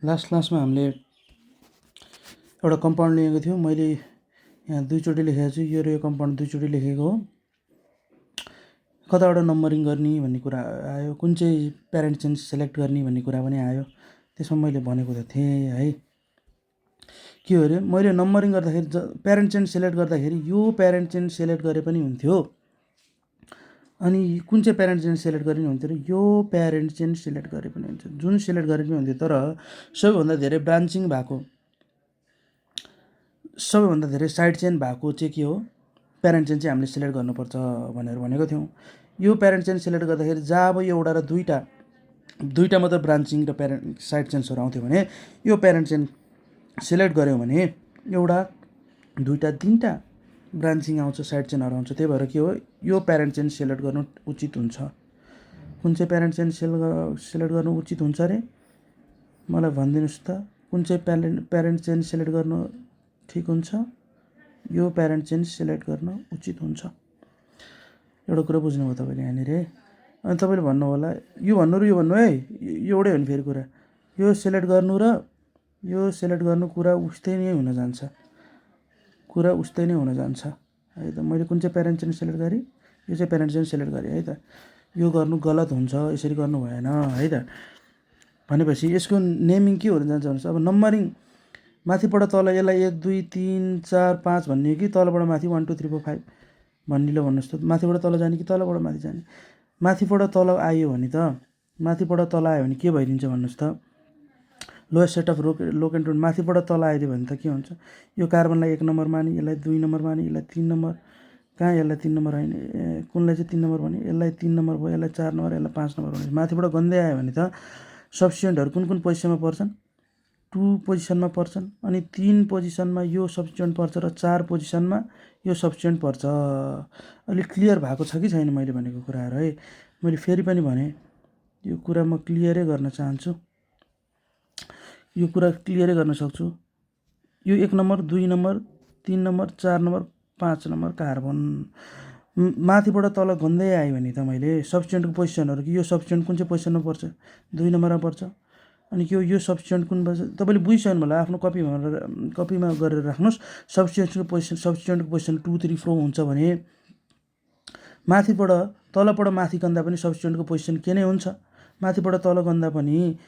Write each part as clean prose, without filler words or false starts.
Last क्लासमा हामीले एउटा कम्पाउन्ड लिएको थियौँ। मैले यहाँ दुईचोटि लेखेको छु, यो र यो कम्पाउन्ड दुईचोटि लेखेको हो। कताबाट नम्बरिङ गर्ने भन्ने कुरा आयो, कुन चाहिँ प्यारेन्ट चेन सेलेक्ट गर्ने भन्ने कुरा पनि आयो। त्यसमा मैले भनेको त थिएँ है, के हो अरे मैले नम्बरिङ गर्दाखेरि प्यारेन्ट चेन सेलेक्ट गर्दाखेरि यो प्यारेन्ट चेन सेलेक्ट गरे पनि हुन्थ्यो, अनि कुन चाहिँ प्यारेन्ट चेन सेलेक्ट गर्ने हुन्थ्यो र यो प्यारेन्ट चेन सेलेक्ट गरे पनि हुन्थ्यो, जुन सेलेक्ट गरे पनि हुन्थ्यो। तर सबैभन्दा धेरै ब्रान्चिङ भएको, सबैभन्दा धेरै साइड चेन भएको चाहिँ के हो, प्यारेन्ट चेन चाहिँ हामीले सेलेक्ट गर्नुपर्छ भनेर भनेको थियौँ। यो प्यारेन्ट चेन सेलेक्ट गर्दाखेरि जहाँ अब एउटा र दुईटा मात्र ब्रान्चिङ र प्यारेन्ट साइड चेन्सहरू आउँथ्यो भने यो प्यारेन्ट चेन सेलेक्ट गऱ्यौँ भने एउटा दुईटा तिनवटा ब्रान्चिङ आउँछ, साइड चेनहरू आउँछ। त्यही भएर के हो, यो प्यारेन्ट चेन सेलेक्ट गर्नु उचित हुन्छ। कुन चाहिँ प्यारेन्ट चेन सेलेक्ट गर्नु उचित हुन्छ अरे मलाई भनिदिनुहोस् त, कुन चाहिँ प्यारेन्ट चेन सेलेक्ट गर्नु ठिक हुन्छ? यो प्यारेन्ट चेन सेलेक्ट गर्न उचित हुन्छ। एउटा कुरा बुझ्नुभयो तपाईँले यहाँनिर। अनि तपाईँले भन्नु होला यो भन्नु र यो भन्नु है, यो एउटै हो नि फेरि कुरा। यो सेलेक्ट गर्नु र यो सेलेक्ट गर्नु कुरा उस्तै नै हुन जान्छ, कुरा उस्तै नै हुन जान्छ है त। मैले कुन चाहिँ प्यारेन्ट चेन सेलेक्ट गरेँ, यो चाहिँ प्यारेन्ट चेन सेलेक्ट गरेँ है त। यो गर्नु गलत हुन्छ, यसरी गर्नु भएन है त। भनेपछि यसको नेमिङ के हुन जान्छ भने अब नम्बरिङ माथिबाट तल यसलाई 1 2 3 4 5 भन्ने कि तलबाट माथि 1 2 3 4 5 भन्ने ल भन्नुहोस् त, माथिबाट तल जाने कि तलबाट माथि जाने? माथिबाट तल आयो भने त, माथिबाट तल आयो भने के भइदिन्छ भन्नुहोस् त, लोएस्ट सेट अफ लोकेन्ट रुट माथिबाट तल आइदियो भने त के हुन्छ, यो कार्बनलाई 1 नम्बर माने, यसलाई 2 नम्बर माने, यसलाई 3 नम्बर, कहाँ यसलाई 3 नम्बर होइन, कुनलाई चाहिँ 3 नम्बर भने, यसलाई 3 नम्बर भयो, यसलाई 4 नम्बर, यसलाई 5 नम्बर भने माथिबाट गन्दै आयो भने त सब्स्टिट्युएन्टहरू कुन कुन पोजिसनमा पर्छन्? 2 पोजिसनमा पर्छन्। अनि 3 पोजिसनमा यो सब्स्टिट्युएन्ट पर्छ र 4 पोजिसनमा यो सब्स्टिट्युएन्ट पर्छ। अलिक क्लियर भएको छ कि छैन मैले भनेको कुराहरू है? मैले फेरि पनि भने यो कुरा म क्लियरै गर्न चाहन्छु, यो कुरा क्लियरै गर्न सक्छु। यो 1 number 2 number 3 number 4 number 5 number carbon माथिबाट तल गन्दै आयो भने त मैले सब्स्टिट्युएन्टको पोजिसनहरू कि यो सब्स्टिट्युएन्ट कुन चाहिँ पोजिसनमा पर्छ, 2 नम्बरमा पर्छ। अनि यो सब्स्टिट्युएन्ट कुन पर्छ तपाईँले बुझिसक्नु होला, आफ्नो कपीमा गरेर राख्नुहोस्। सब्स्टिट्युएन्टको पोजिसन 2 3 4 हुन्छ भने माथिबाट तलबाट माथि गन्दा पनि सब्स्टिट्युएन्टको पोजिसन के नै हुन्छ? माथिबाट तल गन्दा पनि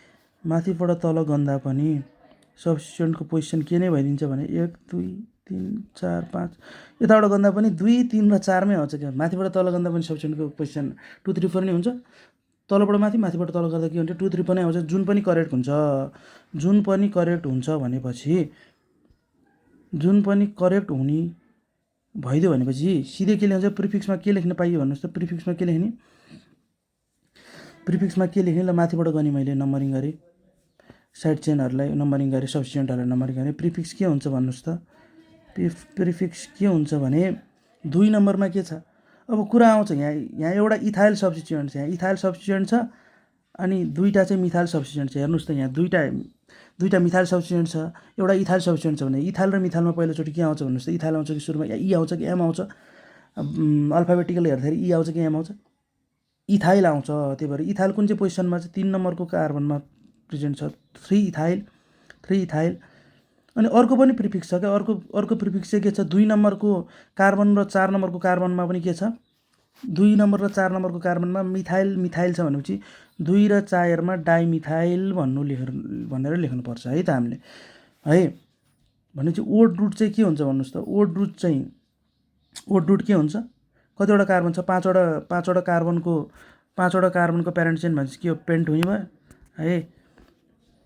सब्स्टिट्युएन्टको पोजिसन के नै भइदिन्छ भने 1 2 3 4 5 यताबाट गन्दा पनि 2 3 र 4 मै आउँछ। क्या माथिबाट तल गन्दा पनि सब्स्टिट्युएन्टको पोजिसन 2 3 4 नै हुन्छ। तलबाट माथि, माथिबाट तल गर्दा के हुन्छ, 2 3 पनि आउँछ। जुन पनि करेक्ट हुन्छ, जुन पनि करेक्ट हुन्छ भनेपछि, जुन पनि करेक्ट हुने भइदियो भनेपछि सिधै के लेख्छ, प्रिफिक्समा के लेख्न पाइयो भन्नुहोस् त? प्रिफिक्समा के लेख्ने? प्रिफिक्समा के लेख्ने? ल माथिबाट गनी मैले नम्बरिङ गरेँ, साइड चेनहरूलाई नम्बरिङ गरेँ, सब्स्टिट्युएन्टहरूलाई नम्बरिङ गरेँ। प्रिफिक्स के हुन्छ भन्नुहोस् त? प्रिफिक्स के हुन्छ भने 2 नम्बरमा के छ? अब कुरा आउँछ यहाँ एउटा इथाइल सब्स्टिट्युएन्ट छ, यहाँ इथाइल सब्स्टिट्युएन्ट छ, अनि दुईवटा चाहिँ मिथाइल सब्स्टिट्युएन्ट छ। हेर्नुहोस् त यहाँ दुईवटा मिथाइल सब्स्टिट्युएन्ट छ, एउटा इथाइल सब्स्टिट्युएन्ट छ भने इथाइल र मिथाइलमा पहिलोचोटि के आउँछ भन्नुहोस् त? इथाइल आउँछ कि सुरुमा ई आउँछ कि एम आउँछ? अल्फाबेटिकल हेर्दाखेरि ई आउँछ कि एम आउँछ? इथाइल आउँछ। त्यही भएर इथाइल कुन चाहिँ पोजिसनमा चाहिँ 3 नम्बरको कार्बनमा प्रेजेन्ट छ, 3 इथाइल। अनि अर्को पनि प्रिफिक्स छ क्या, अर्को प्रिफिक्स चाहिँ के छ, 2 नम्बरको कार्बन र 4 नम्बरको कार्बनमा पनि के छ, 2 नम्बर र 4 नम्बरको कार्बनमा मिथाइल छ भनेपछि 2 र 4मा डाइमिथाइल भनेर लेख्नुपर्छ है त हामीले है। भनेपछि ओड रुट चाहिँ के हुन्छ भन्नुहोस् त? ओड रुट के हुन्छ? कतिवटा कार्बन छ? 5वटा कार्बनको प्यारेन्ट चेन भनेपछि के हो, पेन्ट हुने भयो है।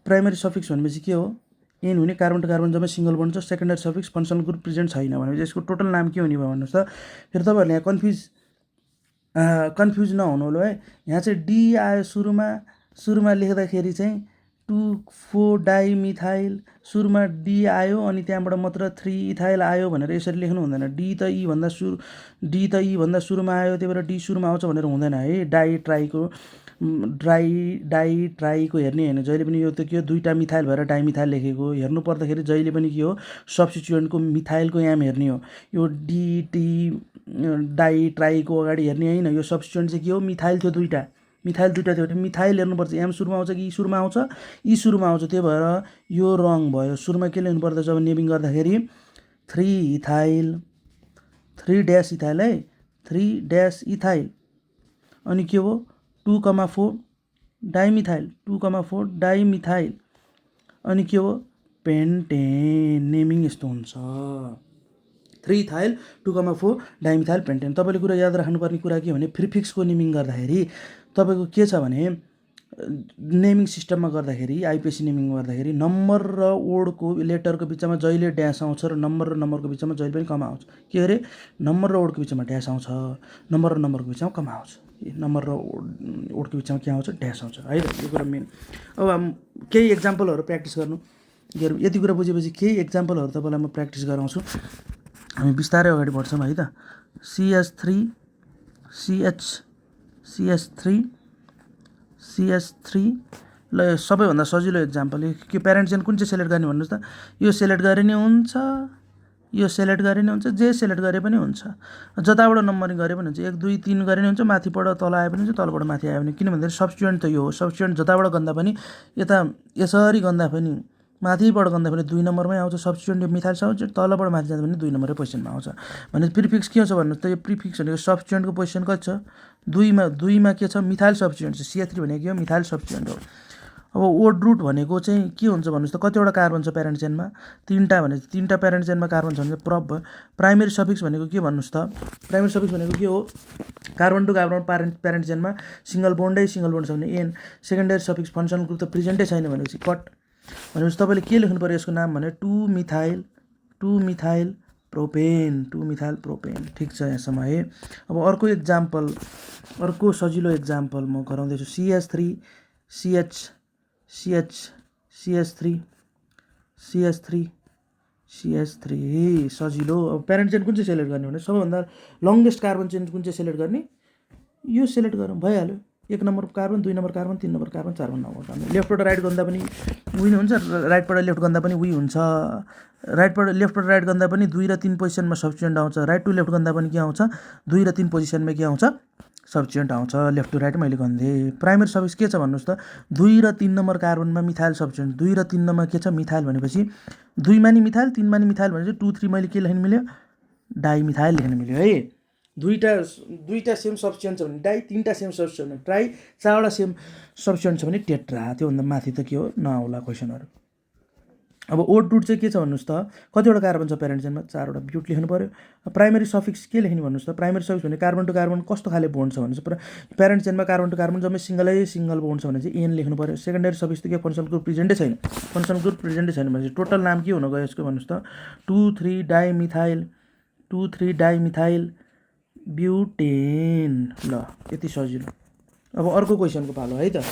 प्राइमरी सफिक्स भनेपछि के हो, एन हुने, कार्बन टु कार्बन जम्मै सिङ्गल बन्ड छ। Secondary suffix functional group present छैन भनेपछि यसको टोटल नाम के हुने भयो भन्नुहोस् त? फेरि तपाईँहरूले यहाँ कन्फ्युज नहुनु होला है। यहाँ चाहिँ डी आयो सुरुमा लेख्दाखेरि चाहिँ 2,4 डाइमिथाइल, सुरुमा डी आयो अनि त्यहाँबाट मात्र 3 इथाइल आयो भनेर यसरी लेख्नु हुँदैन। डी त ई भन्दा सुरुमा आयो, त्यही भएर डी सुरुमा आउँछ भनेर हुँदैन है। डाइट्राईको हेर्ने होइन, जहिले पनि यो त के हो, 2टा मिथाइल भएर डाइमिथाइल लेखेको हेर्नु पर्दाखेरि जहिले पनि के हो, सब्स्टिट्युएन्टको मिथाइलको याम हेर्ने हो। यो डाइट्राईको अगाडि हेर्ने होइन, यो सब्स्टिट्युएन्ट चाहिँ के हो, मिथाइल थियो 2टा, मिथाइल दुईवटा थियो भने मिथाइल हेर्नुपर्छ एम सुरुमा आउँछ कि ई सुरुमा आउँछ, ई सुरुमा आउँछ, त्यही भएर यो रङ भयो। सुरुमा के लेख्नु पर्दछ अब नेमिङ गर्दाखेरि 3 इथाइल 3 ड्यास इथाइल है, 3 ड्यास इथाइल, अनि के हो 2,4 डाइमिथाइल, 2,4 डाइमिथाइल, अनि के हो पेन्टेन। नेमिङ यस्तो हुन्छ 3 इथाइल 2,4 डाइमिथाइल पेन्टेन। तपाईँले कुरा याद राख्नुपर्ने कुरा के भने प्रिफिक्सको नेमिङ गर्दाखेरि तपाईँको के छ भने नेमिङ सिस्टममा गर्दाखेरि आइपिएसी नेमिङ गर्दाखेरि नम्बर र वर्डको लेटरको बिचमा जहिले ड्यास आउँछ र नम्बरको बिचमा जहिले पनि कमा आउँछ। के अरे नम्बर र वर्डको बिचमा ड्यास आउँछ, नम्बर र नम्बरको बिचमा कमा आउँछ, नम्बर र वर्डको बिचमा के आउँछ ड्यास आउँछ है त, यो कुरा मेन। अब केही एक्जाम्पलहरू प्र्याक्टिस गर्नु, यति कुरा बुझेपछि केही एक्जाम्पलहरू तपाईँलाई म प्र्याक्टिस गराउँछु। हामी बिस्तारै अगाडि बढ्छौँ है त। CH3 ल सबैभन्दा सजिलो एक्जाम्पल के प्यारेन्ट चेन कुन चाहिँ सेलेक्ट गर्ने भन्नुहोस् त। यो सेलेक्ट गरे नि हुन्छ, यो सेलेक्ट गरे नि हुन्छ, जे सेलेक्ट गरे पनि हुन्छ, जताबाट नम्बरिङ गरे पनि हुन्छ, 1 2 3 गरे नि हुन्छ, माथिबाट तल आए पनि हुन्छ, तलबाट माथि आयो भने, किन भन्दाखेरि सब्स्टिट्युएन्ट त यो हो। सब्स्टिट्युएन्ट जताबाट गन्दा पनि यता यसरी गन्दा पनि माथिबाट गन्दा पनि 2 नम्बरमै आउँछ सब्स्टिट्युएन्ट। यो मिथाइल सब्स्टिट्युएन्ट तलबाट माथि जाँदा पनि 2 नम्बरकै पोजिसनमा आउँछ। भने प्रिफिक्स के छ भन्नुहोस् त। यो प्रिफिक्स भनेको सब्स्टिट्युएन्टको पोजिसन कति छ 2मा के छ मिथाइल सब्स्टिट्युएन्ट छ। CH3 भनेको के हो मिथाइल सब्स्टिट्युएन्ट हो। अब वर्ड रुट भनेको चाहिँ के हुन्छ भन्नुहोस् त। कतिवटा कार्बन छ प्यारेन्ट चेनमा 3टा भने 3टा प्यारेन्ट चेनमा कार्बन छ भने प्रब भयो। प्राइमेरी सफिक्स भनेको के भन्नुहोस् त। प्राइमेरी सफिक्स भनेको के हो कार्बन टु कार्बन प्यारेन्ट चेनमा सिङ्गल बोन्ड छ भने ane. Secondary suffix functional group त प्रेजेन्टै छैन भनेपछि कट। भनेपछि तपाईँले के लेख्नु पर्यो यसको नाम भने 2 मिथाइल प्रोपेन। ठिक छ यहाँसम्म है। अब अर्को एक्जाम्पल, अर्को सजिलो एक्जाम्पल म गराउँदैछु। CH3 सजिलो। अब प्यारेन्ट चेन कुन चाहिँ सेलेक्ट गर्ने भने सबैभन्दा लङ्गेस्ट कार्बन चेन कुन चाहिँ सेलेक्ट गर्ने, यो सेलेक्ट गरौँ भइहाल्यो। 1 number carbon 2 number carbon 3 number carbon 4 number carbon. लेफ्टबाट राइट गर्दा पनि उही हुन्छ, राइटबाट लेफ्ट गर्दा पनि उही हुन्छ। लेफ्टबाट राइट गर्दा पनि 2 र 3 पोजिसनमा सब्स्टिट्युएन्ट आउँछ। राइट टु लेफ्ट गर्दा पनि के आउँछ 2 र 3 पोजिसनमा के आउँछ सब्स्टिट्युएन्ट आउँछ। लेफ्ट टु राइट मैले गन्थेँ। प्राइमेरी सफिक्स के छ भन्नुहोस् त। 2 र 3 नम्बर कार्बनमा मिथाइल सब्स्टिट्युएन्ट, 2 र 3 नम्बर के छ मिथाइल भनेपछि 2मा नि मिथाइल 3मा नि मिथाइल भनेपछि 2 3 मैले के लेख्न मिल्यो डाइमिथाइल लेख्न मिल्यो है। दुईटा सेम सब्स्टिट्युएन्ट छ भने डाइ, 3टा सेम सब्स्टिट्युएन्ट भने ट्राई, 4वटा सेम सब्स्टिट्युएन्ट छ भने टेट्रा। त्योभन्दा माथि त के हो नआउला क्वेसनहरू। अब वर्ड रुट चाहिँ के छ भन्नुहोस् त। कतिवटा कार्बन छ प्यारेन्ट चेनमा 4वटा ब्युट लेख्नु पर्यो। प्राइमेरी सफिक्स के लेख्ने भन्नुहोस् त। प्राइमेरी सफिक्स भने कार्बन टु कार्बन कस्तो खाले बोन्ड छ भने चाहिँ प्यारेन्ट चेनमा कार्बन टु कार्बन जम्मै सिङ्गल बोन्ड छ भने चाहिँ एन लेख्नु पर्यो। सेकेन्डरी सफिक्स त के फङ्सनल ग्रुप प्रेजेन्टै छैन, भने टोटल नाम के हुन गयो यसको भन्नुहोस् त 2 3 डाइमिथाइल ब्युटेन। ल यति सजिलो। अब अर्को क्वेसनको पालो है त।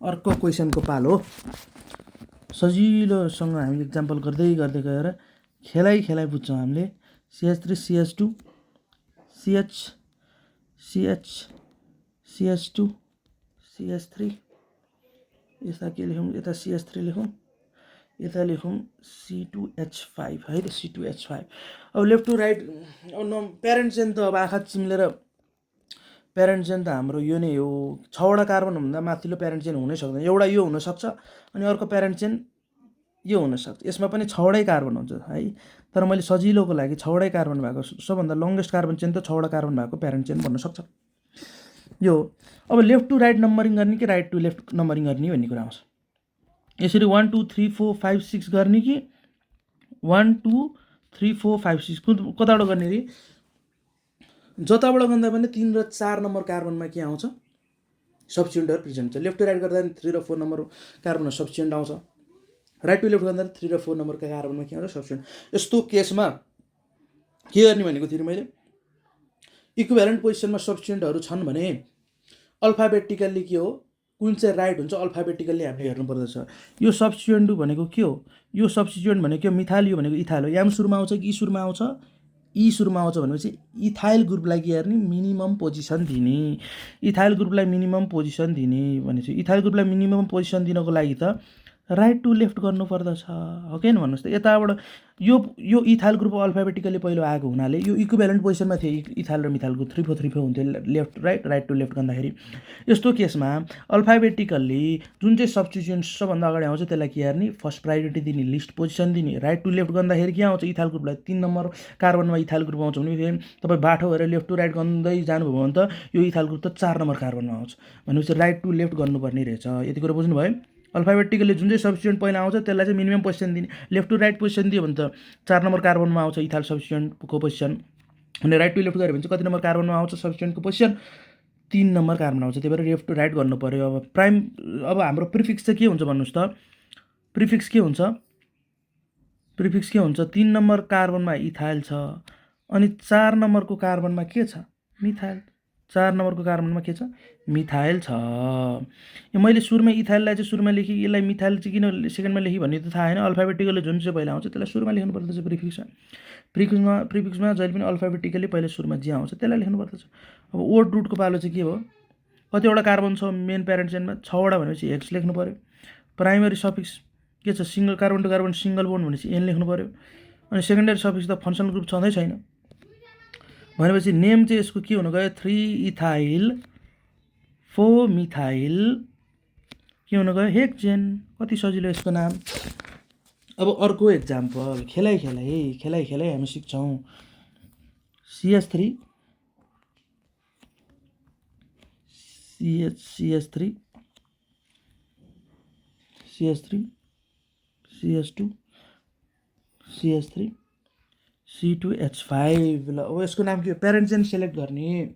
अर्को क्वेसनको पालो सजिलोसँग हामी इक्जाम्पल गर्दै गएर खेलाइ बुझ्छौँ हामीले। CH3 CH2 CH3 यता के लेखौँ, यता CH3 लेखौँ, यता लेखौँ C2H5 है त C2H5। अब left to right parent chain त अब आँखा चिम्लेर प्यारेन्ट चेन त हाम्रो यो नै हो। 6वटा कार्बनभन्दा माथिल्लो प्यारेन्ट चेन हुनै सक्दैन। एउटा यो हुनसक्छ अनि अर्को प्यारेन्ट चेन यो हुनसक्छ। यसमा पनि 6वटै कार्बन हुन्छ है। तर मैले सजिलोको लागि 6वटै कार्बन भएको सबभन्दा लङ्गेस्ट कार्बन चेन त 6वटा कार्बन भएको प्यारेन्ट चेन भन्न सक्छ यो। अब लेफ्ट टु राइट नम्बरिङ गर्ने कि राइट टु लेफ्ट नम्बरिङ गर्ने भन्ने कुरा आउँछ। यसरी 1 2 3 4 5 6 गर्ने कि 1 2 3 4 5 6 कताबाट गर्ने रे। जताबाट गर्दा पनि 3 र 4 नम्बर कार्बनमा के आउँछ सब्स्टिट्युएन्टहरू प्रेजेन्ट छ। लेफ्ट टु राइट गर्दा 3 र 4 नम्बर कार्बनमा सब्स्टिट्युएन्ट आउँछ। राइट टु लेफ्ट गर्दा 3 र 4 नम्बरका कार्बनमा के आउँछ सब्स्टिट्युएन्ट। यस्तो केसमा के गर्ने भनेको थिएँ मैले, इक्विभ्यालेन्ट पोजिसनमा सब्स्टिट्युएन्टहरू छन् भने अल्फाबेटिकल्ली के हो कुन चाहिँ राइट हुन्छ अल्फाबेटिकल्ली हामीले हेर्नु पर्दछ। यो सब्स्टिट्युएन्ट भनेको के हो, यो सब्स्टिट्युएन्ट भनेको मिथाइल, यो भनेको इथाइल हो। एम सुरुमा आउँछ कि ई सुरुमा आउँछ, ई सुरुमा आउँछ भनेपछि इथाइल ग्रुपलाई के हेर्ने मिनिमम पोजिसन दिने। इथाइल ग्रुपलाई मिनिमम पोजिसन दिने भनेपछि इथाइल ग्रुपलाई मिनिमम पोजिसन दिनको लागि त राइट टु लेफ्ट गर्नुपर्दछ हो कि भन्नुहोस् त। यताबाट यो इथाइल ग्रुप अल्फाबेटिकली पहिलो आएको हुनाले यो इक्विभ्यालेन्ट पोजिसनमा थियो इथाइल र मिथाइलको 3 4 हुन्थ्यो लेफ्ट राइट टु लेफ्ट गर्दाखेरि। यस्तो केसमा अल्फाबेटिकल्ली जुन चाहिँ सब्स्टिट्युएन्ट सबभन्दा अगाडि आउँछ त्यसलाई के हेर्ने, फर्स्ट प्रायोरिटी दिने, लिस्ट पोजिसन दिने। राइट टु लेफ्ट गर्दाखेरि के आउँछ, इथाइल ग्रुपलाई 3 नम्बर कार्बनमा इथाइल ग्रुप आउँछ भने फेरि तपाईँ बाटो भएर लेफ्ट टु राइट गर्दै जानुभयो भने त यो इथाइल ग्रुप त 4 नम्बर कार्बनमा आउँछ। भनेपछि राइट टु लेफ्ट गर्नुपर्ने रहेछ। यति कुरा बुझ्नुभयो। अल्फाबेटिकली जुन चाहिँ सब्स्टिट्युएन्ट पहिला आउँछ त्यसलाई चाहिँ मिनिमम पोजिसन दिने। लेफ्ट टु राइट पोजिसन दियो भने त 4 नम्बर कार्बनमा आउँछ इथाइल सब्स्टिट्युएन्टको पोजिसन। अनि राइट टु लेफ्ट गऱ्यो भने चाहिँ कति नम्बर कार्बनमा आउँछ सब्स्टिट्युएन्टको पोजिसन, 3 नम्बर कार्बन आउँछ। त्यही भएर लेफ्ट टु राइट गर्नु पऱ्यो। अब हाम्रो प्रिफिक्स चाहिँ के हुन्छ भन्नुहोस् त। प्रिफिक्स के हुन्छ, 3 नम्बर कार्बनमा इथाइल छ अनि 4 नम्बरको कार्बनमा के छ, मिथाइल। 4 नम्बरको कार्बनमा के छ, मिथाइल छ। यो मैले सुरुमा इथाइललाई चाहिँ सुरुमा लेखेँ, यसलाई मिथाइल चाहिँ किन सेकेन्डमा लेखेँ भन्ने त थाहा होइन। अल्फाबेटिकली जुन चाहिँ पहिला आउँछ त्यसलाई सुरुमा लेख्नु पर्दछ प्रिफिक्समा। प्रिफिक्समा जहिले पनि अल्फाबेटिकली पहिला सुरुमा जे आउँछ त्यसलाई लेख्नु पर्दछ। अब ओड रुटको पालो चाहिँ के हो, कतिवटा कार्बन छ मेन प्यारेन्ट चेनमा, 6वटा भनेपछि एक्स लेख्नु पऱ्यो। प्राइमरी सफिक्स के छ, single carbon to carbon single bond भनेपछि एन लेख्नु पऱ्यो। अनि सेकेन्डरी सफिक्स त फङ्सनल ग्रुप छँदै छैन भनेपछि नेम चाहिँ यसको के हुनु गयो, 3 इथाइल 4 मिथाइल के हुनु गयो, हेक्जेन। कति सजिलो यसको नाम। अब अर्को एक्जाम्पल खेलाइ हामी सिक्छौँ। CH3 CH3 CH2 CH3 C2H5। ल अब यसको नाम के हो, प्यारेन्ट चेन सेलेक्ट गर्ने।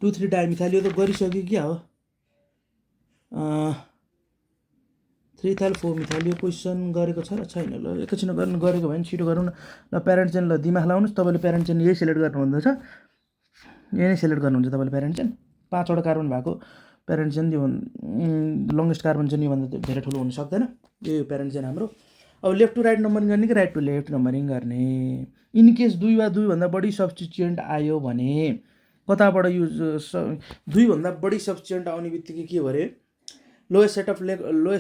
2,3 डाइमिथाइल यो त गरिसक्यो क्या हो। 3 इथाइल 4 मिथाइल यो क्वेसन गरेको छ र छैन, ल एकैछिन गरेको भयो भने छिटो गरौँ न। ल प्यारेन्ट चेन, ल दिमाग लाउनुहोस्। तपाईँले प्यारेन्ट चेन यही सेलेक्ट गर्नुहुँदैछ, यही नै सेलेक्ट गर्नुहुन्छ तपाईँले प्यारेन्ट चेन। 5वटा कार्बन भएको प्यारेन्ट चेन, यो लङ्गेस्ट कार्बन चेन योभन्दा धेरै ठुलो हुन सक्दैन। यो प्यारेन्ट चेन हाम्रो। अब लेफ्ट टु राइट नम्बरिङ गर्ने कि राइट टु लेफ्ट नम्बरिङ गर्ने। इनकेस 2 वा 2भन्दा बढी सब्स्टिट्युएन्ट आयो भने कताबाट युज 2भन्दा बढी सब्स्टिट्युएन्ट आउने बित्तिकै के भरे, लोएस्ट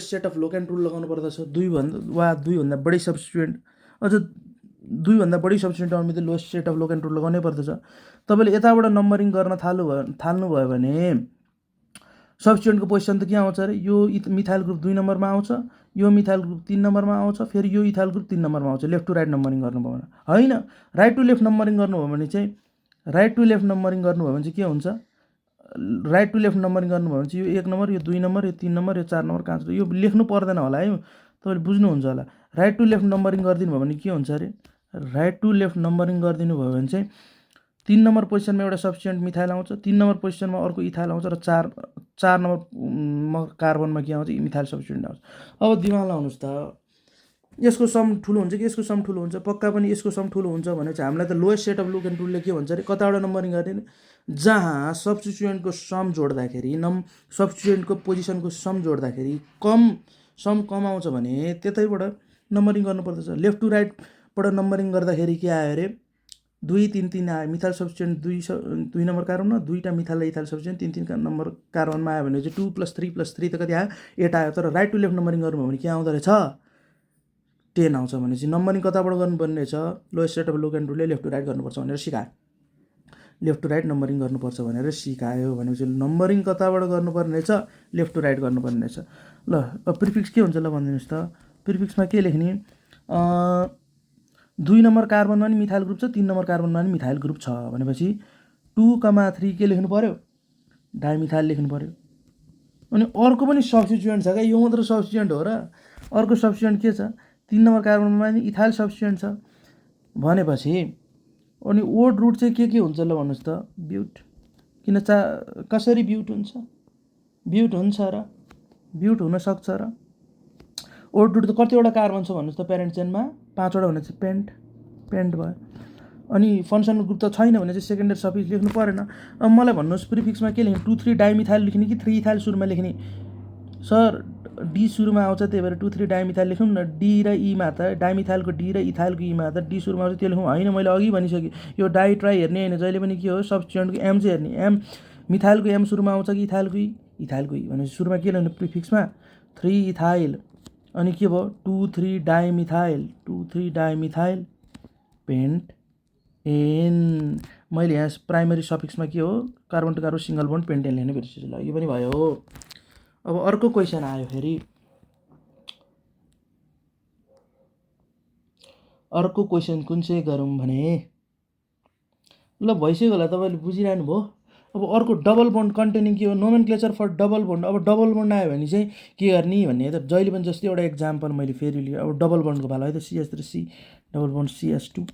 सेट अफ लोकेन्ट रुल लगाउनु पर्दछ। 2भन्दा बढी सब्स्टिट्युएन्ट, अझ 2भन्दा बढी सब्स्टिट्युएन्ट आउने बित्तिकै लोएस्ट सेट अफ लोकेन्ट रुल लगाउनै पर्दछ। तपाईँले यताबाट नम्बरिङ गर्न थाल्नुभयो भने सब्स्टिट्युएन्टको पोजिसन त के आउँछ अरे, यो मिथाइल ग्रुप 2 नम्बरमा आउँछ, यो मिथाइल ग्रुप 3 नम्बरमा आउँछ, फेरि यो इथाइल ग्रुप 3 नम्बरमा आउँछ। लेफ्ट टु राइट नम्बरिङ गर्नुभयो भने होइन, राइट टु लेफ्ट नम्बरिङ गर्नुभयो भने चाहिँ के हुन्छ, राइट टु लेफ्ट नम्बरिङ गर्नुभयो भने चाहिँ यो 1 नम्बर, यो 2 नम्बर, यो 3 नम्बर, यो 4 नम्बर कहाँ छ, यो लेख्नु पर्दैन होला है, तपाईँले बुझ्नुहुन्छ होला। राइट टु लेफ्ट नम्बरिङ गरिदिनु भयो भने के हुन्छ अरे, राइट टु लेफ्ट नम्बरिङ गरिदिनु भयो भने चाहिँ 3 नम्बर पोजिसनमा एउटा सब्स्टिट्युएन्ट मिथाइल आउँछ, 3 नम्बर पोजिसनमा अर्को इथाइल आउँछ र 4 नम्बर कार्बनमा के आउँछ, मिथाइल सब्स्टिट्युएन्ट आउँछ। अब दिमाग लाउनुहोस् त, यसको सम ठुलो हुन्छ कि यसको सम ठुलो हुन्छ, पक्का पनि यसको सम ठुलो हुन्छ भने चाहिँ हामीलाई त लोएस्ट सेट अफ लोकेन्ट रुलले के भन्छ अरे, कताबाट नम्बरिङ गर्ने, जहाँ सब्स्टिट्युएन्टको सम जोड्दाखेरि सब्स्टिट्युएन्टको पोजिसनको सम जोड्दाखेरि सम कम आउँछ भने त्यतैबाट नम्बरिङ गर्नुपर्दछ। लेफ्ट टु राइटबाट नम्बरिङ गर्दाखेरि के आयो अरे, 2 3 3 आयो। मिथाइल सब्स्टिट्युएन्ट 2 नम्बर कार्बनमा, 2टा मिथाइल र इथाइल सब्स्टिट्युएन्ट 3 3 नम्बर कार्बनमा आयो भने चाहिँ 2 + 3 + 3 त कति आयो, 8 आयो। तर राइट टु लेफ्ट नम्बरिङ गर्नुभयो भने के आउँदो रहेछ, 10 आउँछ। भनेपछि नम्बरिङ कताबाट गर्नुपर्ने रहेछ, लोएस्ट सेट अफ लोकेन्ट रुलले लेफ्ट टु राइट गर्नुपर्छ भनेर सिकायो। लेफ्ट टु राइट नम्बरिङ गर्नुपर्छ भनेर सिकायो भनेपछि नम्बरिङ कताबाट गर्नुपर्ने रहेछ, लेफ्ट टु राइट गर्नुपर्ने रहेछ। ल अब प्रिफिक्स के हुन्छ ल भनिदिनुहोस् त। प्रिफिक्समा के लेख्ने, 2 नम्बर कार्बनमा पनि मिथाइल ग्रुप छ, 3 नम्बर कार्बनमा पनि मिथाइल ग्रुप छ भनेपछि 2,3 के लेख्नु पऱ्यो, डाइमिथाइल लेख्नु पऱ्यो। अनि अर्को पनि सब्स्टिट्युएन्ट छ क्या, यो मात्र सब्स्टिट्युएन्ट हो र, अर्को सब्स्टिट्युएन्ट के छ, 3 नम्बर कार्बनमा पनि इथाइल सब्स्टिट्युएन्ट छ भनेपछि अनि ओड रुट चाहिँ के हुन्छ ल भन्नुहोस् त, ब्युट। किन कसरी ब्युट हुन्छ, ब्युट हुन्छ र, ब्युट हुनसक्छ र। ओड रुट त कतिवटा कार्बन छ भन्नुहोस् त प्यारेन्ट चेनमा, 5वटा भने चाहिँ पेन्ट भयो। अनि फङ्सनल ग्रुप त छैन भने चाहिँ सेकेन्डरी सफिक्स लेख्नु परेन। अब मलाई भन्नुहोस् प्रिफिक्समा के लेख्ने, 2 3 डाइमिथाइल लेख्ने कि 3 इथाइल सुरुमा लेख्ने। सर डी सुरुमा आउँछ त्यही भएर 2 3 डाइमिथाइल लेखौँ न। डी र ईमा त डाइमिथाइलको डी र इथाइलको ईमा त डी सुरुमा आउँछ त्यो लेखौँ। होइन, मैले अघि भनिसकेँ यो डाइ ट्राई हेर्ने होइन, जहिले पनि के हो सब्स्टिट्युएन्टको एम चाहिँ हेर्ने। एम मिथाइलको एम सुरुमा आउँछ कि इथाइलको ई, इथाइलको ई भनेपछि सुरुमा के लेख्ने प्रिफिक्समा, 3 इथाइल अनि के भयो 2,3 डाइमिथाइल पेन्ट एन। मैले यहाँ प्राइमरी सफिक्समा के हो carbon to carbon single bond pentane लेख्ने बिर्सेछु ल, यो पनि भयो। अब अर्को क्वेसन आयो फेरि, अर्को क्वेसन कुन चाहिँ गरौँ भने ल भइसक्यो होला, तपाईँले बुझिरहनु भयो। अब अर्को डबल बोन्ड कन्टेनिङ के हो नोमेनक्लेचर फर डबल बोन्ड। अब डबल बोन्ड आयो भने चाहिँ के गर्ने भन्ने त जहिले पनि जस्तै एउटा एक्जाम्पल मैले फेरि लिएँ। अब डबल बोन्डको भाला है त CH3C double bond CH2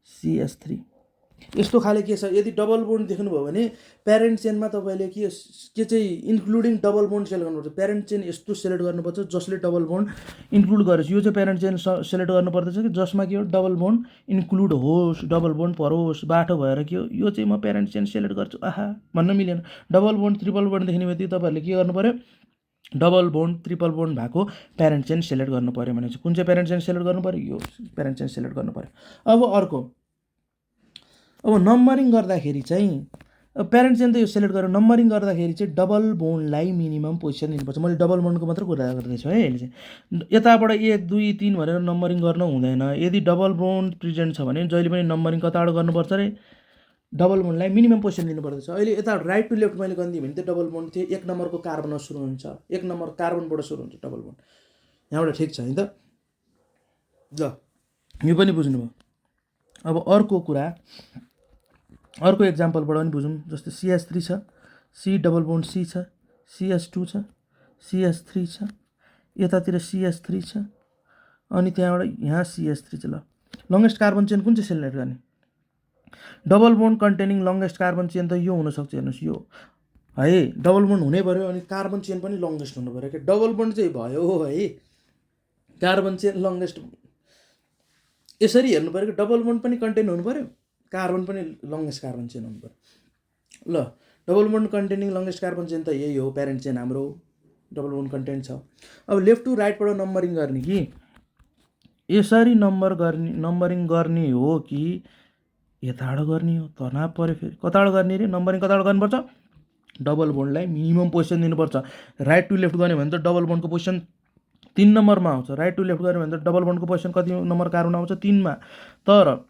CH3 यस्तो खाले के छ। यदि डबल बोन्ड देख्नुभयो भने प्यारेन्ट चेनमा तपाईँले के चाहिँ इन्क्लुडिङ डबल बोन्ड सेलेक्ट गर्नुपर्छ। प्यारेन्ट चेन यस्तो सेलेक्ट गर्नुपर्छ जसले डबल बोन्ड इन्क्लुड गरेछ। यो चाहिँ प्यारेन्ट चेन सेलेक्ट गर्नुपर्दछ कि जसमा के हो डबल बोन्ड इन्क्लुड होस्, डबल बोन्ड परोस्। बाटो भएर के हो यो चाहिँ म प्यारेन्ट चेन सेलेक्ट गर्छु आहा भन्न मिलेन। डबल बोन्ड ट्रिपल बोन्ड देख्ने बित्तिकै तपाईँहरूले के गर्नु पऱ्यो, डबल बोन्ड ट्रिपल बोन्ड भएको प्यारेन्ट चेन सेलेक्ट गर्नु पऱ्यो भने चाहिँ कुन चाहिँ प्यारेन्ट चेन सेलेक्ट गर्नु पऱ्यो, यो प्यारेन्ट चेन सेलेक्ट गर्नु पऱ्यो। अब अर्को, अब नम्बरिङ गर्दाखेरि चाहिँ अब प्यारेन्ट चेन त यो सेलेक्ट गरेर नम्बरिङ गर्दाखेरि चाहिँ डबल बोन्डलाई मिनिमम पोजिसन दिनुपर्छ। मैले डबल बोन्डको मात्र कुरा गर्दैछु है अहिले चाहिँ। यताबाट 1 2 3 भनेर नम्बरिङ गर्न हुँदैन। यदि डबल बोन्ड प्रेजेन्ट छ भने जहिले पनि नम्बरिङ कताबाट गर्नुपर्छ रे, डबल बोन्डलाई मिनिमम पोजिसन दिनुपर्दछ। अहिले यता राइट टु लेफ्ट मैले गरिदिएँ भने त डबल बोन्ड थियो 1 नम्बरको कार्बनमा सुरु हुन्छ, 1 नम्बर कार्बनबाट सुरु हुन्छ डबल बोन्ड। यहाँबाट ठिक छ नि त ल, यो पनि बुझ्नुभयो। अब अर्को कुरा, अर्को एक्जाम्पलबाट पनि बुझौँ। जस्तै CH3 छ, C डबल बोन्ड C छ, CH2 छ, CH3 छ, यतातिर CH3 छ, अनि त्यहाँबाट यहाँ CH3 छ। ल लङ्गेस्ट कार्बन चेन कुन चाहिँ सेलेक्ट गर्ने, double bond containing longest carbon chain त यो हुनसक्छ। हेर्नुहोस् यो है डबल बोन्ड हुनै पऱ्यो अनि कार्बन चेन पनि लङ्गेस्ट हुनु पऱ्यो। क्या डबल बोन्ड चाहिँ भयो है, कार्बन चेन लङ्गेस्ट यसरी हेर्नु पऱ्यो कि डबल बोन्ड पनि कन्टेन हुनु पऱ्यो, कार्बन पनि लङ्गेस्ट कार्बन चेन हुनु पऱ्यो। ल double bond containing longest carbon chain त यही हो प्यारेन्ट चेन हाम्रो डबल बोन्ड कन्टेन्ट छ। अब लेफ्ट टु राइटबाट नम्बरिङ गर्ने कि यसरी नम्बरिङ गर्ने हो कि यताबाट गर्ने हो, तनाव पऱ्यो। फेरि कताबाट गर्ने रे नम्बरिङ, कताबाट गर्नुपर्छ डबल बोन्डलाई मिनिमम पोजिसन दिनुपर्छ। राइट टु लेफ्ट गर्ने भने त डबल बोन्डको पोजिसन 3 नम्बरमा आउँछ, राइट टु लेफ्ट गर्ने भने त डबल बोन्डको पोजिसन कति नम्बर कार्बन आउँछ 3 मा। तर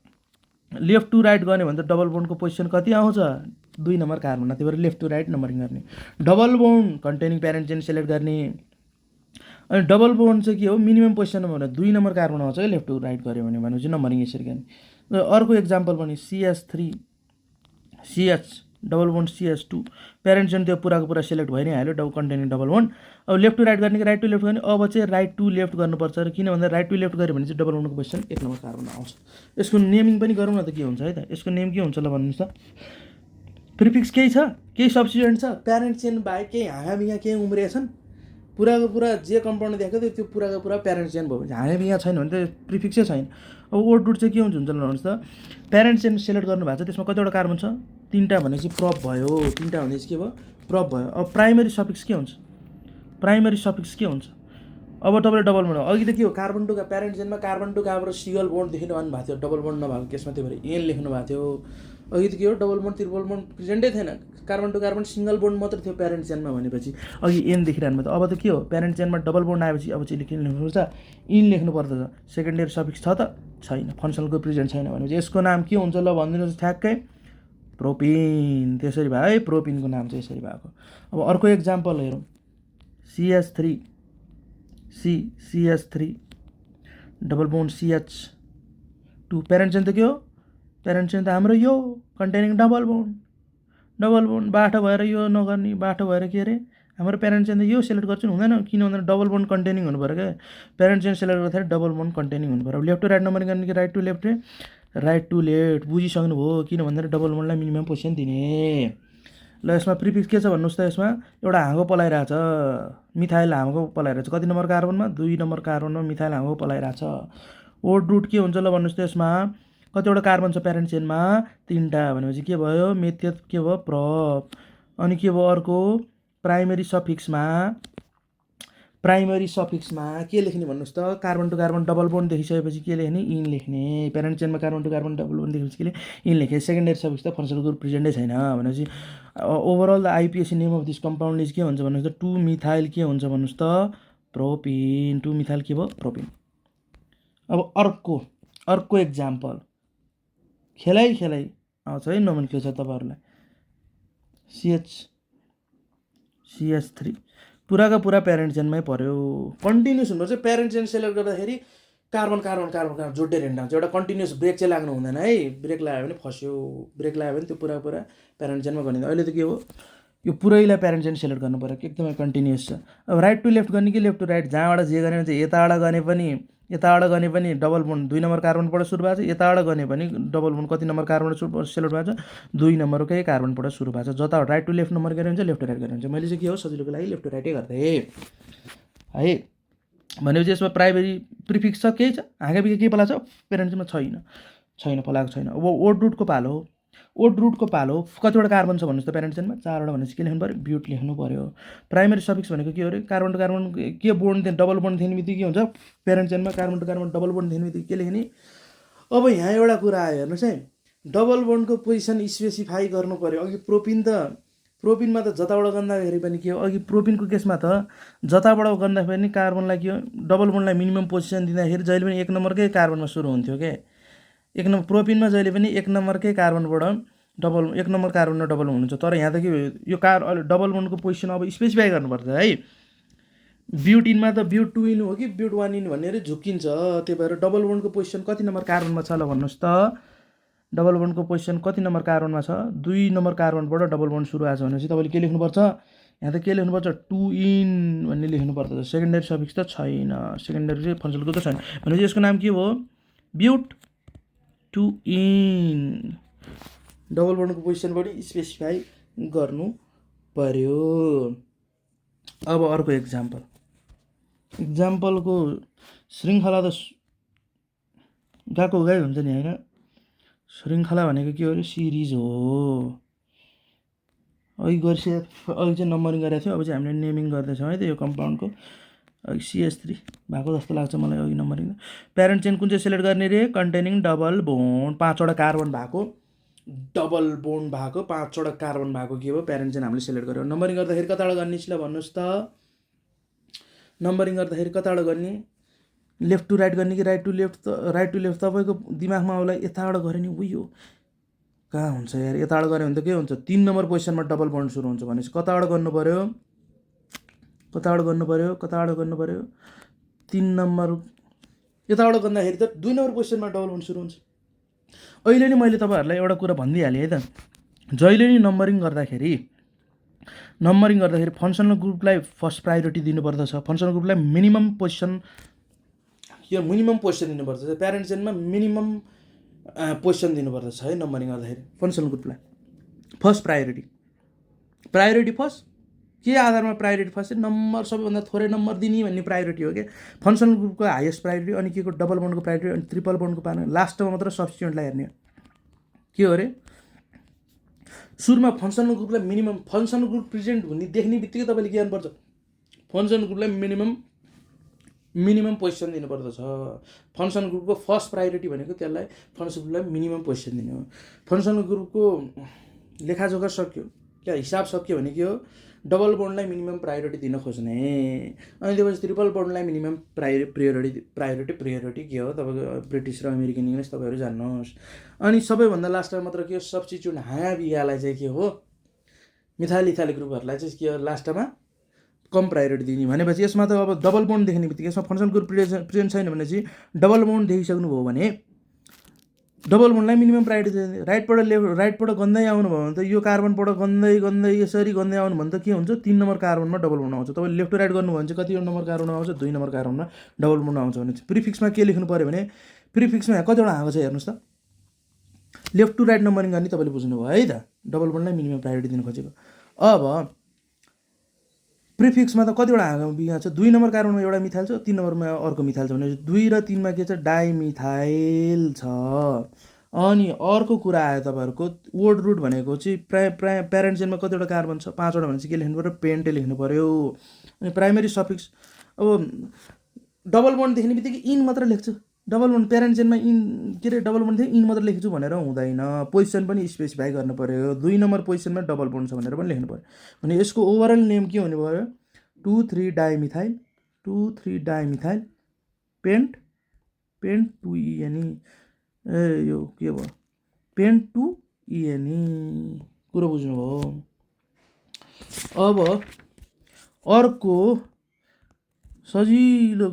लेफ्ट टु राइट गर्ने भने त डबल बोन्डको पोजिसन कति आउँछ 2 नम्बर कार्बनमा। त्यही भएर लेफ्ट टु राइट नम्बरिङ गर्ने। Double bond containing parent chain select गर्ने। अनि डबल बोन्ड चाहिँ के हो मिनिमम पोजिसनमा भने 2 नम्बर कार्बन आउँछ कि लेफ्ट टु राइट गऱ्यो भने चाहिँ नम्बरिङ यसरी गर्ने। अर्को एक्जाम्पल पनि CH3 CH double bond CH2 parent chain त्यो पुराको पुरा सेलेक्ट भइ नै हाल्यो डबल कन्टेनिङ डबल बोन्ड। अब लेफ्ट टु राइट गर्ने कि राइट टु लेफ्ट गर्ने, अब चाहिँ राइट टु लेफ्ट गर्नुपर्छ। र किन भन्दा राइट टु लेफ्ट गऱ्यो भने चाहिँ डबल बोन्डको पोजिसन 1 नम्बर कार्बन आउँछ। यसको नेमिङ पनि गरौँ न त के हुन्छ है त, यसको नेम के हुन्छ ल भन्नुहोस् त। प्रिफिक्स केही छ, केही सब्स्टिट्युएन्ट छ, प्यारेन्ट चेन बाहेक केही हाँगाबिगा केही उम्रिएछन्, पुराको पुरा जे कम्पाउन्ड देखाएको थियो त्यो पुराको पुरा प्यारेन्ट चेन भयो भने हाँगाबिगा छैन भने त प्रिफिक्सै छैन। अब ओड रुट चाहिँ के हुन्छ भन्नुहोस् त, प्यारेन्ट चेन सेलेक्ट गर्नु भएको छ त्यसमा कतिवटा कार्बन छ 3टा भनेपछि प्रप भयो, 3टा भनेपछि के भयो प्रप भयो। अब प्राइमरी सफिक्स के हुन्छ, प्राइमरी सफिक्स के हुन्छ। अब तपाईँले डबल बोन्ड अघि त के हो कार्बन टु प्यारेन्ट चेनमा carbon to carbon single bond देख्नु भएको थियो, डबल बोन्ड नभएको केसमा त्यही भएर एन लेख्नु भएको थियो। अघि त के हो डबल बोन्ड ट्रिपल बोन्ड प्रेजेन्टै थिएन, carbon to carbon single bond मात्र थियो प्यारेन्ट चेनमा भनेपछि अघि एन देखिरहनु भयो। अब त के हो प्यारेन्ट चेनमा डबल बोन्ड आएपछि अब चाहिँ लेख्नुपर्छ इन लेख्नुपर्दछ। सेकेन्डरी सफिक्स छ त छैन, फङ्सनल ग्रुप प्रेजेन्ट छैन भनेपछि यसको नाम के हुन्छ ल भनिदिनुहोस् ठ्याक्कै प्रोपिन। त्यसरी भयो है, प्रोपिनको नाम चाहिँ यसरी भएको। अब अर्को एक्जाम्पल हेरौँ CH3 CH3 double bond CH2 parent chain त के हो, प्यारेन्ट चेन त हाम्रो यो कन्टेनिङ डबल बोन्ड बाटो भएर यो नगर्ने, बाटो भएर के अरे हाम्रो प्यारेन्ट चेन त यो सेलेक्ट गर्छु हुँदैन। किन भन्दा डबल बोन्ड कन्टेनिङ हुनु पऱ्यो क्या, प्यारेन्ट चेन सेलेक्ट गर्दाखेरि डबल बोन्ड कन्टेनिङ हुनु पऱ्यो। लेफ्ट टु राइट नम्बरिङ गर्ने कि राइट टु लेफ्ट रे, राइट टु लेफ्ट बुझिसक्नु भयो। किन भन्दा डबल बोन्डलाई मिनिमम पोजिसन दिने। ल यसमा प्रिफिक्स के छ भन्नुहोस् त, यसमा एउटा हाँगो पलाइरहेछ, मिथाइल हाँगो पलाइरहेछ कति नम्बर कार्बनमा 2 नम्बर कार्बनमा मिथाइल हाँगो पलाइरहेछ। ओड रुट के हुन्छ ल भन्नुहोस् त, यसमा कतिवटा कार्बन छ प्यारेन्ट चेनमा 3टा भनेपछि के भयो मेथड के भयो प्रप। अनि के भयो अर्को प्राइमरी सफिक्समा के लेख्ने भन्नुहोस् त, carbon to carbon double bond देखिसकेपछि के लेख्ने इन लेख्ने। प्यारेन्ट चेनमा carbon to carbon double bond देखेपछि के इन लेख्ने। सेकेन्डरी सफिक्स त फङ्सनल ग्रुप प्रेजेन्टै छैन भनेपछि overall the IUPAC name of this compound is के हुन्छ भन्नुहोस् त 2 मिथाइल के हुन्छ भन्नुहोस् त प्रोपिन, 2 मिथाइल के भयो प्रोपिन। अब अर्को एक्जाम्पल खेलाइ आउँछ है नोमेनक्लेचर तपाईँहरूलाई। CH3 पुराका पुरा प्यारेन्ट चेनमै पर्यो, कन्टिन्युस हुनुपर्छ। प्यारेन्ट चेन सेलेक्ट गर्दाखेरि कार्बन जोड्दै हिँड्नु हुन्छ। एउटा कन्टिन्युस ब्रेक चाहिँ लाग्नु हुँदैन है। ब्रेक लाग्यो भने फस्यो, ब्रेक लाग्यो भने त्यो पुरा प्यारेन्ट चेनमा गनिन्छ। अहिले त के हो, यो पुरैलाई प्यारेन्ट चेन सेलेक्ट गर्नु पऱ्यो, एकदमै कन्टिन्युस छ। अब राइट टु लेफ्ट गर्ने कि लेफ्ट टु राइट, जहाँबाट जे गर्ने भने यताबाट गने पनि डबल बोन्ड 2 नम्बर कार्बनबाट सुरु भएको छ, यताबाट गने पनि डबल बोन्ड कति नम्बर कार्बनबाट सेलेक्ट भएको छ, 2 नम्बरकै कार्बनबाट सुरु भएको छ। जता राइट टु लेफ्ट नम्बर गरे हुन्छ, लेफ्ट टु राइट गरे हुन्छ। मैले चाहिँ के हो सजिलोको लागि लेफ्ट टु राइटै गरिदिएँ है। भनेपछि यसमा प्राइमेरी प्रिफिक्स छ, केही छ, हाँगाबिगा केही पलाएको छ, प्यारेन्ट चेनमा पलाएको छैन। अब ओड रुटको पालो कतिवटा कार्बन छ भन्नुहोस् त प्यारेन्ट चेनमा? 4वटा भनेपछि के लेख्नु पऱ्यो? ब्युट लेख्नु पऱ्यो। प्राइमेरी सफिक्स भनेको के हो अरे? कार्बन टु कार्बन के बोन्ड डबल बोन्ड थिएन बित्तिकै के हुन्छ प्यारेन्ट चेनमा? Carbon to carbon double bond थिएन बित्तिकै के लेख्ने? अब यहाँ एउटा कुरा आयो हेर्नुहोस् है, डबल बोन्डको पोजिसन स्पेसिफाई गर्नु पऱ्यो। अघि प्रोपिनमा त जताबाट गर्दाखेरि पनि के हो, अघि प्रोपिनको केसमा त जताबाट गर्दाखेरि पनि कार्बनलाई के हो, डबल बोन्डलाई मिनिमम पोजिसन दिँदाखेरि जहिले पनि 1 नम्बरकै कार्बनमा सुरु हुन्थ्यो के। प्रोपिनमा जहिले पनि 1 नम्बरकै कार्बनबाट 1 नम्बर कार्बनमा डबल हुनुहुन्छ। तर यहाँ त के यो डबल बोन्डको पोजिसन अब स्पेसिफाई गर्नुपर्छ है। ब्युटिनमा त ब्युट 2 इन हो कि ब्युट 1 इन भनेर झुकिन्छ। त्यही भएर डबल बोन्डको पोजिसन कति नम्बर कार्बनमा छ ल भन्नुहोस् त? डबल बोन्डको पोजिसन कति नम्बर कार्बनमा छ? 2 नम्बर कार्बनबाट डबल बोन्ड सुरु भएको छ भनेपछि तपाईँले के लेख्नुपर्छ? यहाँ त के लेख्नुपर्छ? 2 इन भन्ने लेख्नुपर्छ। सेकेन्डरी सफिक्स त छैन, सेकेन्डरी चाहिँ फङ्सनको त छैन भनेपछि यसको नाम के हो? ब्युट 2 इन। डबल बोन्डको पोजिसन पनि स्पेसिफाई गर्नु पर्यो। अब अर्को इक्जाम्पलको श्रृङ्खला त गएको हुन्छ नि होइन? श्रृङ्खला भनेको के हो अरे? सिरिज हो। अघि चाहिँ नम्बरिङ गरेको थियो, अब चाहिँ हामीले नेमिङ गर्दैछौँ है त यो कम्पाउन्डको। CH3 भएको जस्तो लाग्छ मलाई अघि नम्बरिङ। प्यारेन्ट चेन कुन चाहिँ सेलेक्ट गर्ने रे? कन्टेनिङ डबल बोन्ड, 5वटा कार्बन भएको, डबल बोन्ड भएको 5वटा कार्बन भएको के हो प्यारेन्ट चेन हामीले सेलेक्ट गर्यो। नम्बरिङ गर्दाखेरि कताबाट गर्ने ल भन्नुहोस् त? नम्बरिङ गर्दाखेरि कताबाट गर्ने? लेफ्ट टु राइट गर्ने कि right to left? Right to left तपाईँको दिमागमा आउला यताबाट गऱ्यो नि उयो कहाँ हुन्छ यार? यताबाट गऱ्यो भने त के हुन्छ? 3 नम्बर पोजिसनमा डबल बोन्ड सुरु हुन्छ भनेपछि कताबाट गर्नु पऱ्यो? 3 नम्बर। यताबाट गर्दाखेरि त 2 नम्बर पोजिसनमा डबल बोन्ड सुरु हुन्छ। अहिले नि मैले तपाईँहरूलाई एउटा कुरा भनिदिइहालेँ है त, जहिले नि नम्बरिङ गर्दाखेरि फङ्सनल ग्रुपलाई फर्स्ट प्रायोरिटी दिनुपर्दछ। फङ्सनल ग्रुपलाई मिनिमम पोजिसन दिनुपर्दछ। प्यारेन्ट चेनमा मिनिमम पोजिसन दिनुपर्दछ है नम्बरिङ गर्दाखेरि। फङ्सनल ग्रुपलाई फर्स्ट प्रायोरिटी फर्स्ट के आधारमा प्रायोरिटी फर्स्ट? नम्बर सबैभन्दा थोरै नम्बर दिने भन्ने प्रायोरिटी हो क्या। फङ्सनल ग्रुपको हाइएस्ट प्रायोरिटी, अनि के को डबल बोन्डको प्रायोरिटी, अनि ट्रिपल बोन्डको पार्ने लास्टमा मात्र सब्स्टिट्युएन्टलाई हेर्ने के हो अरे? सुरुमा फङ्सनल ग्रुपलाई मिनिमम, फङ्सनल ग्रुप प्रेजेन्ट हुने देख्ने बित्तिकै तपाईँले के गर्नुपर्छ? फङ्सनल ग्रुपलाई मिनिमम पोजिसन दिनुपर्दछ। फङ्सनल ग्रुपको फर्स्ट प्रायोरिटी भनेको त्यसलाई फङ्सनल ग्रुपलाई मिनिमम पोजिसन दिने हो। फङ्सनल ग्रुपको लेखाजोखा सक्यो, क्या हिसाब सक्यो भने के हो? डबल बोन्डलाई मिनिमम प्रायोरिटी दिन खोज्ने, अनि त्यसपछि ट्रिपल बोन्डलाई मिनिमम प्रायोरिटी के हो? तपाईँको ब्रिटिस र अमेरिकन इङ्ग्लिस तपाईँहरू जान्नुहोस्। अनि सबैभन्दा लास्टमा मात्र के हो? सब्स्टिट्युट हाँगाबिगालाई चाहिँ के हो? मिथाइल इथाइल ग्रुपहरूलाई चाहिँ के हो? लास्टमा कम प्रायोरिटी दिने। भनेपछि यसमा त अब डबल बोन्ड देख्ने बित्तिकै यसमा फङ्सनल ग्रुप प्रेजेन्ट छैन भनेपछि डबल बोन्ड देखिसक्नुभयो भने डबल बोन्डलाई मिनिमम प्रायोरिटी दिने। राइटबाट गन्दै आउनु भयो भने त यो कार्बनबाट गन्दै यसरी गन्दै आउनु भने त के हुन्छ? 3 नम्बर कार्बनमा डबल बोन्ड आउँछ। तपाईँले लेफ्ट टु राइट गर्नुभयो भने चाहिँ कति नम्बर कार्बनमा आउँछ? 2 नम्बर कार्बनमा डबल बोन्ड आउँछ भने प्रिफिक्समा के लेख्नु पऱ्यो भने? प्रिफिक्समा यहाँ कतिवटा आएको छ हेर्नुहोस् त? लेफ्ट टु राइट नम्बरिङ गर्ने तपाईँले बुझ्नुभयो है त? डबल बोन्डलाई मिनिमम प्रायोरिटी दिन खोजेको। अब प्रिफिक्समा त कतिवटा हाँगा छ? 2 नम्बर कार्बनमा एउटा मिथाइल छ, 3 नम्बरमा अर्को मिथाइल छ भने 2 र 3मा के छ? डाइमिथाइल छ। अनि अर्को कुरा आयो तपाईँहरूको वर्ड रुट भनेको चाहिँ प्यारेन्ट चेनमा कतिवटा कार्बन छ? 5वटा भनेपछि के लेख्नु पऱ्यो? पेन्टे लेख्नु पऱ्यो। अनि प्राइमेरी सफिक्स अब डबल बोन्ड देख्ने बित्तिकै इन मात्र लेख्छु। डबल बोन्ड प्यारेन्ट चेनमा इन के अरे डबल बोन्ड थियो इन मात्र लेख्छु भनेर हुँदैन। पोजिसन पनि स्पेसिफाई गर्नु पऱ्यो। 2 नम्बर पोजिसनमा डबल बोन्ड छ भनेर पनि लेख्नु पऱ्यो। भने यसको ओभरअल नेम के हुनु पऱ्यो? 2,3 डाइमिथाइल 2,3 डाइमिथाइल पेन्ट 2 ENE ए यो के भयो पेन्ट 2 ENE कुरो बुझ्नुभयो। अब अर्को सजिलो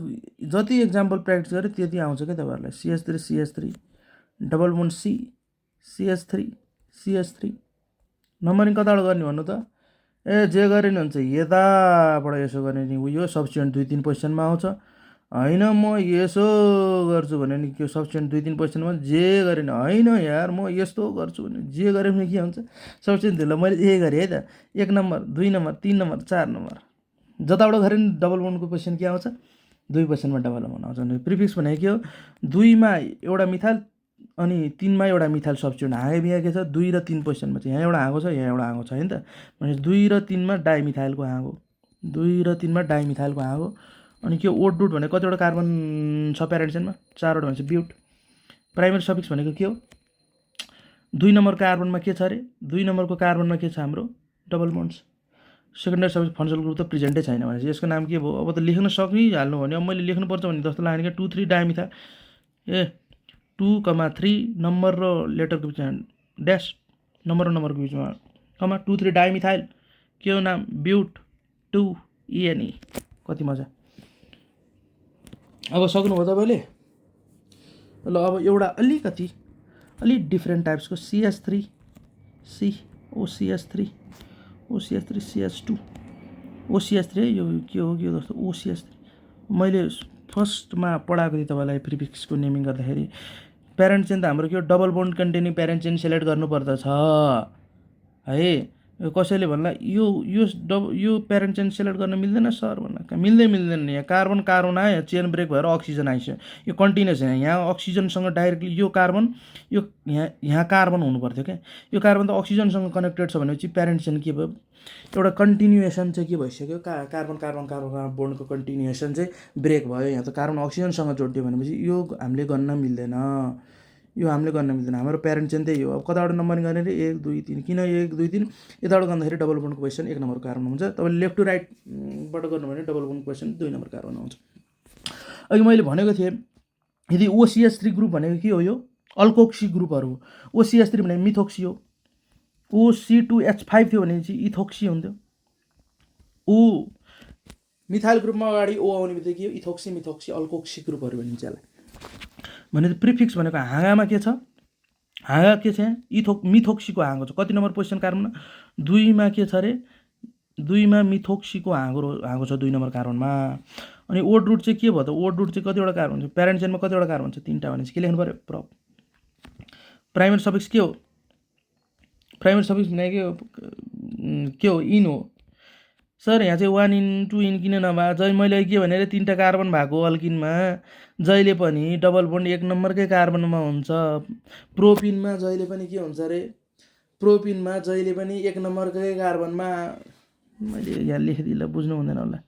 जति एक्जाम्पल प्र्याक्टिस गरे त्यति आउँछ क्या तपाईँहरूलाई। CH3 double bond CH3 numbering कताबाट गर्ने भन्नु त जे गरे नि हुन्छ यताबाट यसो गर्ने नि उयो सब्स्टिट्युएन्ट 2-3 पोजिसनमा आउँछ होइन म यसो गर्छु भने नि के सब्स्टिट्युएन्ट 2-3 पोजिसनमा जे गरे नि होइन यार म यस्तो गर्छु भने जे गरे पनि के हुन्छ सब्स्टिट्युएन्ट ल मैले ए गरेँ है त 1 नम्बर 2 नम्बर 3 नम्बर 4 नम्बर जताबाट गरे नि डबल बोन्डको पोजिसन के आउँछ 2 पोजिसनमा डबल बोन्ड आउँछ। अनि प्रिफिक्स भनेको के हो 2मा एउटा मिथाइल अनि 3मा एउटा मिथाइल सब्स्टिट्युएन्ट हाँगे बिहा के छ 2 र 3 पोजिसनमा चाहिँ यहाँ एउटा हाँगो छ यहाँ एउटा हाँगो छ हैन त भने 2 र 3मा डाइमिथाइलको हाँगो 2 र 3मा डाइमिथाइलको हाँगो। अनि के ओड डुट भनेको कतिवटा कार्बन छ प्यारेन्ट चेनमा 4वटा भनेपछि ब्युट। प्राइमरी सफिक्स भनेको के हो 2 नम्बरको कार्बनमा के छ अरे 2 नम्बरको कार्बनमा के छ हाम्रो double bonds. Secondary suffix functional group त प्रेजेन्टै छैन भनेपछि यसको नाम के भयो। अब त लेख्न सकिहाल्नु भने अब मैले लेख्नुपर्छ भने जस्तो लाग्ने क्या 2-3 डाइमिथाइल 2,3 नम्बर र लेटरको बिचमा ड्यास नम्बर र नम्बरको बिचमा कमा 2-3 डाइमिथाइल के हो नाम ब्युट 2 ENE। कति मजा। अब सक्नुभयो तपाईँले। ल अब एउटा अलिक different टाइप्सको CH3 OCH3 CH2 OCH3 यो के हो के जस्तो OCH3 मैले फर्स्टमा पढाएको थिएँ तपाईँलाई प्रिफिक्सको नेमिङ गर्दाखेरि प्यारेन्ट चेन त हाम्रो के हो double bond containing parent chain select गर्नुपर्दछ है। कसैले भन्ला यो प्यारेन्ट चेन सेलेक्ट गर्न मिल्दैन सर भन्ला मिल्दैन यहाँ कार्बन आयो चेन ब्रेक भएर अक्सिजन आइसक्यो यो कन्टिन्युस है यहाँ अक्सिजनसँग डाइरेक्टली यो कार्बन यो यहाँ कार्बन हुनुपर्थ्यो क्या यो कार्बन त अक्सिजनसँग कनेक्टेड छ भनेपछि प्यारेन्ट चेन के भयो एउटा कन्टिन्युएसन चाहिँ के भइसक्यो कार्बन बोन्डको कन्टिन्युएसन चाहिँ ब्रेक भयो। यहाँ त कार्बन अक्सिजनसँग जोडियो भनेपछि यो हामीले गर्न मिल्दैन हाम्रो प्यारेन्ट चेन त्यही हो। अब कताबाट नम्बरिङ गर्ने रे 1 2 3 किन 1 2 3 यताबाट गर्दाखेरि डबल बोन्डको पोजिसन 1 नम्बरको कार्बन हुन्छ। तपाईँले लेफ्ट टु राइटबाट गर्नु भने डबल बोन्डको पोजिसन 2 नम्बर कार्बन आउँछ। अघि मैले भनेको थिएँ यदि OCH3 ग्रुप भनेको के हो यो अल्कोक्सी ग्रुपहरू हो। OCH3 भनेको मिथोक्सी हो। OC2H5 थियो भने चाहिँ इथोक्सी हुन्थ्यो। ओ मिथाइल ग्रुपमा अगाडि ओ आउने बित्तिकै इथोक्सी मिथोक्सी अल्कोक्सी ग्रुपहरू भनिन्छ यसलाई। भने प्रिफिक्स भनेको हाँगामा के छ हाँगा के छ मिथोक्सीको हाँगो छ कति नम्बर पोजिसन कार्बनमा 2मा के छ अरे 2मा मिथोक्सीको हाँगो छ 2 नम्बर कार्बनमा। अनि ओड रुट चाहिँ के भयो त ओड रुट चाहिँ कतिवटा कार्बन छ प्यारेन्ट चेनमा कतिवटा कार्बन छ 3टा भनेपछि के लेख्नु पर्यो प्रोप। प्राइमरी सफिक्स के हो प्राइमरी सफिक्स भनेको के हो इन हो सर यहाँ चाहिँ 1 इन 2 इन किन नभए जहिले मैले के भने 3टा कार्बन भएको अल्किनमा जहिले पनि डबल बोन्ड 1 नम्बरकै कार्बनमा हुन्छ। प्रोपिनमा जहिले पनि के हुन्छ अरे प्रोपिनमा जहिले पनि 1 नम्बरकै कार्बनमा मैले यहाँ लेखिदिएँ ल बुझ्नु हुँदैन होला।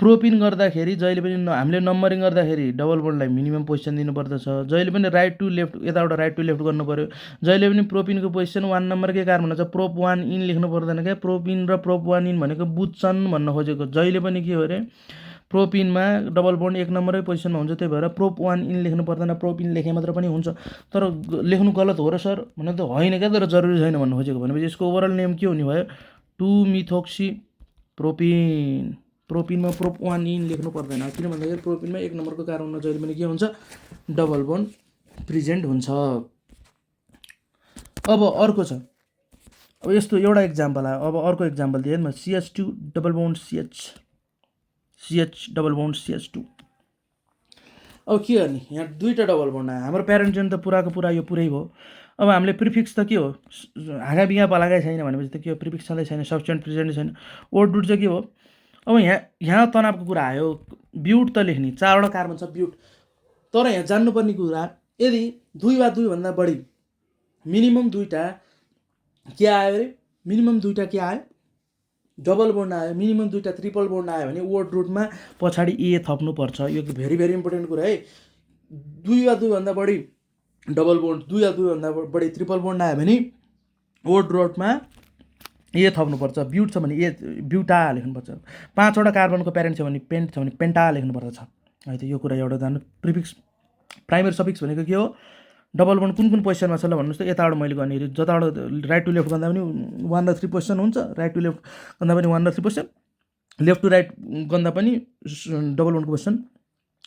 प्रोपिन गर्दाखेरि जहिले पनि हामीले नम्बरिङ गर्दाखेरि डबल बोन्डलाई मिनिमम पोजिसन दिनुपर्दछ। जहिले पनि राइट टु लेफ्ट यताबाट राइट टु लेफ्ट गर्नु पर्यो। जहिले पनि प्रोपिनको पोजिसन 1 नम्बरकै कार्बन हुन्छ प्रोप 1 इन लेख्नु पर्दैन क्या। प्रोपिन र प्रोप 1 इन भनेको बुझ्छन् भन्न खोजेको जहिले पनि के हो अरे प्रोपिनमा डबल बोन्ड 1 नम्बरकै पोजिसनमा हुन्छ त्यही भएर प्रोप 1 इन लेख्नु पर्दैन प्रोपिन लेखे मात्र पनि हुन्छ। तर लेख्नु गलत हो र सर भने त होइन क्या तर जरुरी छैन भन्नु खोजेको भनेपछि यसको ओभरअल नेम के हुने भयो 2 मिथोक्सी प्रोपिन। प्रोपिनमा प्रोप 1 इन लेख्नु पर्दैन किन भन्दाखेरि प्रोपिनमा 1 नम्बरको कार्बनमा जहिले पनि के हुन्छ डबल बोन्ड प्रेजेन्ट हुन्छ। अब अर्को छ अब यस्तो एउटा एक्जाम्पल आयो। अब अर्को एक्जाम्पल दिएँ म CH2 double bond CH double bond CH2। अब के गर्ने यहाँ 2टा डबल बोन्ड आयो हाम्रो प्यारेन्ट चेन त पुराको पुरा यो पुरै भयो। अब हामीले प्रिफिक्स त के हो हाँगा बिगा पलाएकै छैन भनेपछि त के हो प्रिफिक्स छँदै छैन सब्स्टिट्युएन्ट प्रेजेन्ट छैन। ओड रुट चाहिँ के हो अब यहाँ तनावको कुरा आयो ब्युट त लेख्ने 4वटा कार्बन छ ब्युट। तर यहाँ जान्नुपर्ने कुरा यदि 2 वा 2 भन्दा बढी मिनिमम 2टा के आयो अरे मिनिमम 2टा के आयो डबल बोन्ड आयो मिनिमम 2टा ट्रिपल बोन्ड आयो भने ओड रुटमा पछाडि ए थप्नुपर्छ। यो भेरी भेरी इम्पोर्टेन्ट कुरा है। 2 वा 2 भन्दा बढी डबल बोन्ड 2 वा 2 भन्दा बढी ट्रिपल बोन्ड आयो भने ओड रुटमा ए थप्नुपर्छ। ब्युट छ भने ए ब्युटा लेख्नुपर्छ। 5वटा कार्बनको प्यारेन्ट छ भने पेन्टा लेख्नुपर्छ है त। यो कुरा एउटा जान्नु। प्रिफिक्स प्राइमेरी सफिक्स भनेको के हो, डबल बोन्ड कुन पोजिसनमा छ ल भन्नुहोस् त। यताबाट मैले गर्नेखेरि जताबाट राइट टु लेफ्ट गर्दा पनि 1 र 3 पोजिसन हुन्छ, राइट टु लेफ्ट गर्दा पनि 1 र 3 पोजिसन, लेफ्ट टु राइट गर्दा पनि डबल बोन्डको पोजिसन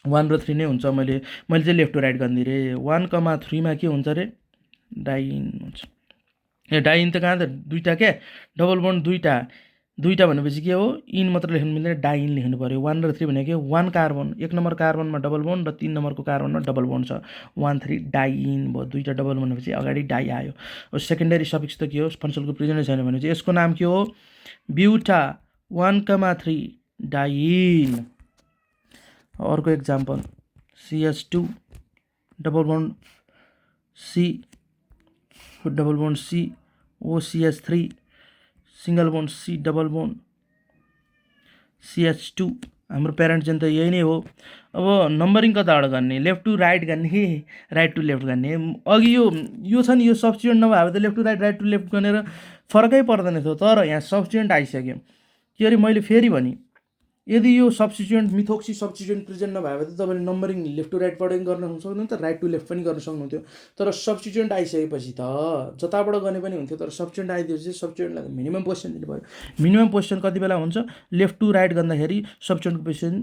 1 र 3 नै हुन्छ। मैले चाहिँ लेफ्ट टु राइट गर्ने रे। 1,3 के हुन्छ रे, डाइइन हुन्छ। ए डाइइन त कहाँ त, दुईवटा क्या, डबल बोन्ड दुईवटा भनेपछि के हो, इन मात्र लेख्नु मिल्दैन, डाइइन लेख्नु पऱ्यो। 1 र 3 भनेको 1 कार्बन, 1 नम्बर कार्बनमा डबल बोन्ड र 3 नम्बरको कार्बनमा डबल बोन्ड छ, 1 3 डाइइन भयो। दुईवटा डबल बोन्ड भनेपछि अगाडि डाइ आयो। अब सेकेन्डरी सफिक्स त के हो, फङ्सनको प्रेजेन्ट छैन भने चाहिँ यसको नाम के हो, ब्युटा 1,3 डाइइन। अर्को example, CH2 double bond C OCH3 single bond C double bond CH2। हाम्रो प्यारेन्ट चाहिँ त यही नै हो। अब नम्बरिङ कताबाट गर्ने, लेफ्ट टु राइट गर्ने कि राइट टु लेफ्ट गर्ने। अघि यो छ नि, यो सब्स्टिट्युएन्ट नभए त left to right to left गरेर फरकै पर्दैन थियो। तर यहाँ सब्स्टिट्युएन्ट आइसक्यो। के अरे मैले फेरि भने, यदि यो सब्स्टिट्युएन्ट मिथोक्सी सब्स्टिट्युएन्ट प्रेजेन्ट नभए भने त तपाईँले नम्बरिङ लेफ्ट टु राइटबाट पनि गर्न सक्नुहुन्थ्यो, राइट टु लेफ्ट पनि गर्न सक्नुहुन्थ्यो। तर सब्स्टिट्युएन्ट आइसकेपछि त जताबाट गर्ने पनि हुन्थ्यो। तर सब्स्टिट्युएन्ट आइदिएपछि सब्स्टिट्युएन्टलाई मिनिमम पोजिसन दिनु पऱ्यो। मिनिमम पोजिसन कति बेला हुन्छ, लेफ्ट टु राइट गर्दाखेरि सब्स्टिट्युएन्टको पोजिसन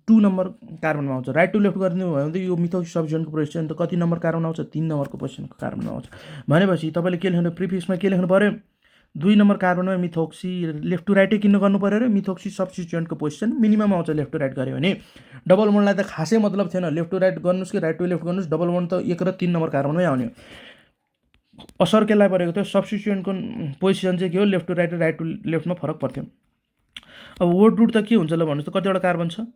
2 नम्बर कार्बनमा आउँछ। राइट टु लेफ्ट गर्ने भयो भने यो मिथोक्सी सब्स्टिट्युएन्टको पोजिसन त कति नम्बर कार्बनमा आउँछ, 3 नम्बरको पोजिसनको कार्बनमा आउँछ। भनेपछि तपाईँले के लेख्नु, प्रिफिक्समा के लेख्नु पऱ्यो, 2 नम्बर कार्बनमा मिथोक्सी, लेफ्ट टु राइटै किन गर्नु पऱ्यो रे, मिथोक्सी सब्स्टिट्युएन्टको पोजिसन मिनिमम आउँछ लेफ्ट टु राइट गऱ्यो भने। डबल बोन्डलाई त खासै मतलब थिएन, लेफ्ट टु राइट गर्नुहोस् कि राइट टु लेफ्ट गर्नुहोस्, डबल बोन्ड त 1 र 3 नम्बर कार्बनमै आउने। असर केलाई परेको थियो, सब्स्टिट्युएन्टको पोजिसन चाहिँ के हो, लेफ्ट टु राइट र राइट टु लेफ्टमा फरक पर्थ्यो। अब वर्ड रुट त के हुन्छ ल भन्नुहोस् त, कतिवटा कार्बन छ,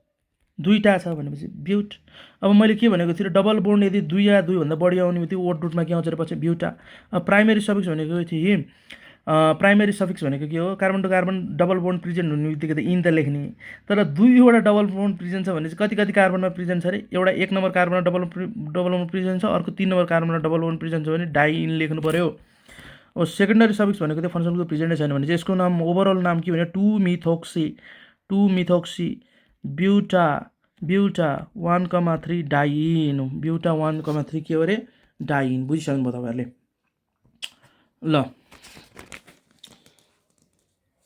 2टा छ भनेपछि ब्युट। अब मैले के भनेको थिएँ, डबल बोन्ड यदि 2 या 2 भन्दा बढी आउने बित्तिकै वर्ड रुटमा के आउँछ रे पछि, ब्युटा। अब प्राइमेरी सफिक्स भनेको थिएँ, प्राइमेरी सफिक्स भनेको के हो, carbon to carbon double bond present हुने बित्तिकै त इन त लेख्ने। तर 2वटा डबल बोन्ड प्रेजेन्ट छ भने चाहिँ कति कार्बनमा प्रेजेन्ट छ अरे, एउटा 1 नम्बर कार्बनमा डबल बोन्ड प्रेजेन्ट छ, अर्को 3 नम्बर कार्बनमा डबल बोन्ड प्रेजेन्ट छ भने डाइइन लेख्नु पऱ्यो। अब सेकेन्डरी सफिक्स भनेको चाहिँ फङ्सनको प्रेजेन्टै छैन भने चाहिँ यसको नाम, ओभरअल नाम के भने 2 मिथोक्सी ब्युटा 1,3 डाइइन। ब्युटा 1,3 के हो अरे, डाइइन। बुझिसक्नुभयो तपाईँहरूले ल।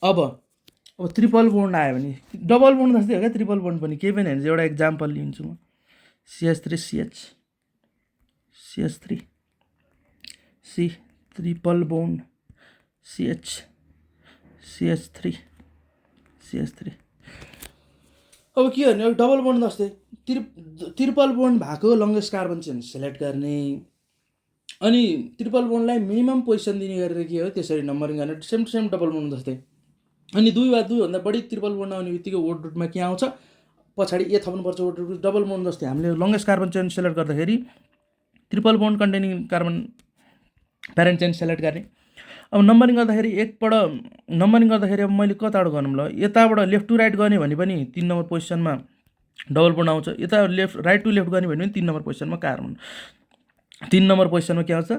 अब ट्रिपल बोन्ड आयो भने, डबल बोन्ड जस्तै हो क्या ट्रिपल बोन्ड पनि, केही पनि होइन। एउटा एक्जाम्पल लिन्छु म, CH3 C triple bond CH3। अब के गर्ने, डबल बोन्ड जस्तै ट्रिपल बोन्ड भएको लङ्गेस्ट कार्बन चाहिँ सेलेक्ट गर्ने, अनि ट्रिपल बोन्डलाई मिनिमम पोजिसन दिने गरेर के हो, त्यसरी नम्बरिङ गर्ने, same to same double bond जस्तै। अनि 2 वा 2 भन्दा बढी ट्रिपल बोन्ड आउने बित्तिकै वर्ड रुटमा के आउँछ, पछाडि ए थप्नुपर्छ वर्ड रुट। डबल बोन्ड जस्तै हामीले लङ्गेस्ट कार्बन चेन सेलेक्ट गर्दाखेरि triple bond containing carbon parent chain select गर्ने। अब नम्बरिङ गर्दाखेरि अब मैले कताबाट गर्नु ल, यताबाट लेफ्ट टु राइट गर्ने भने पनि 3 नम्बर पोजिसनमा डबल बोन्ड आउँछ, यता राइट टु लेफ्ट गर्ने भने पनि 3 नम्बर पोजिसनमा कार्बन, 3 नम्बर पोजिसनमा के आउँछ,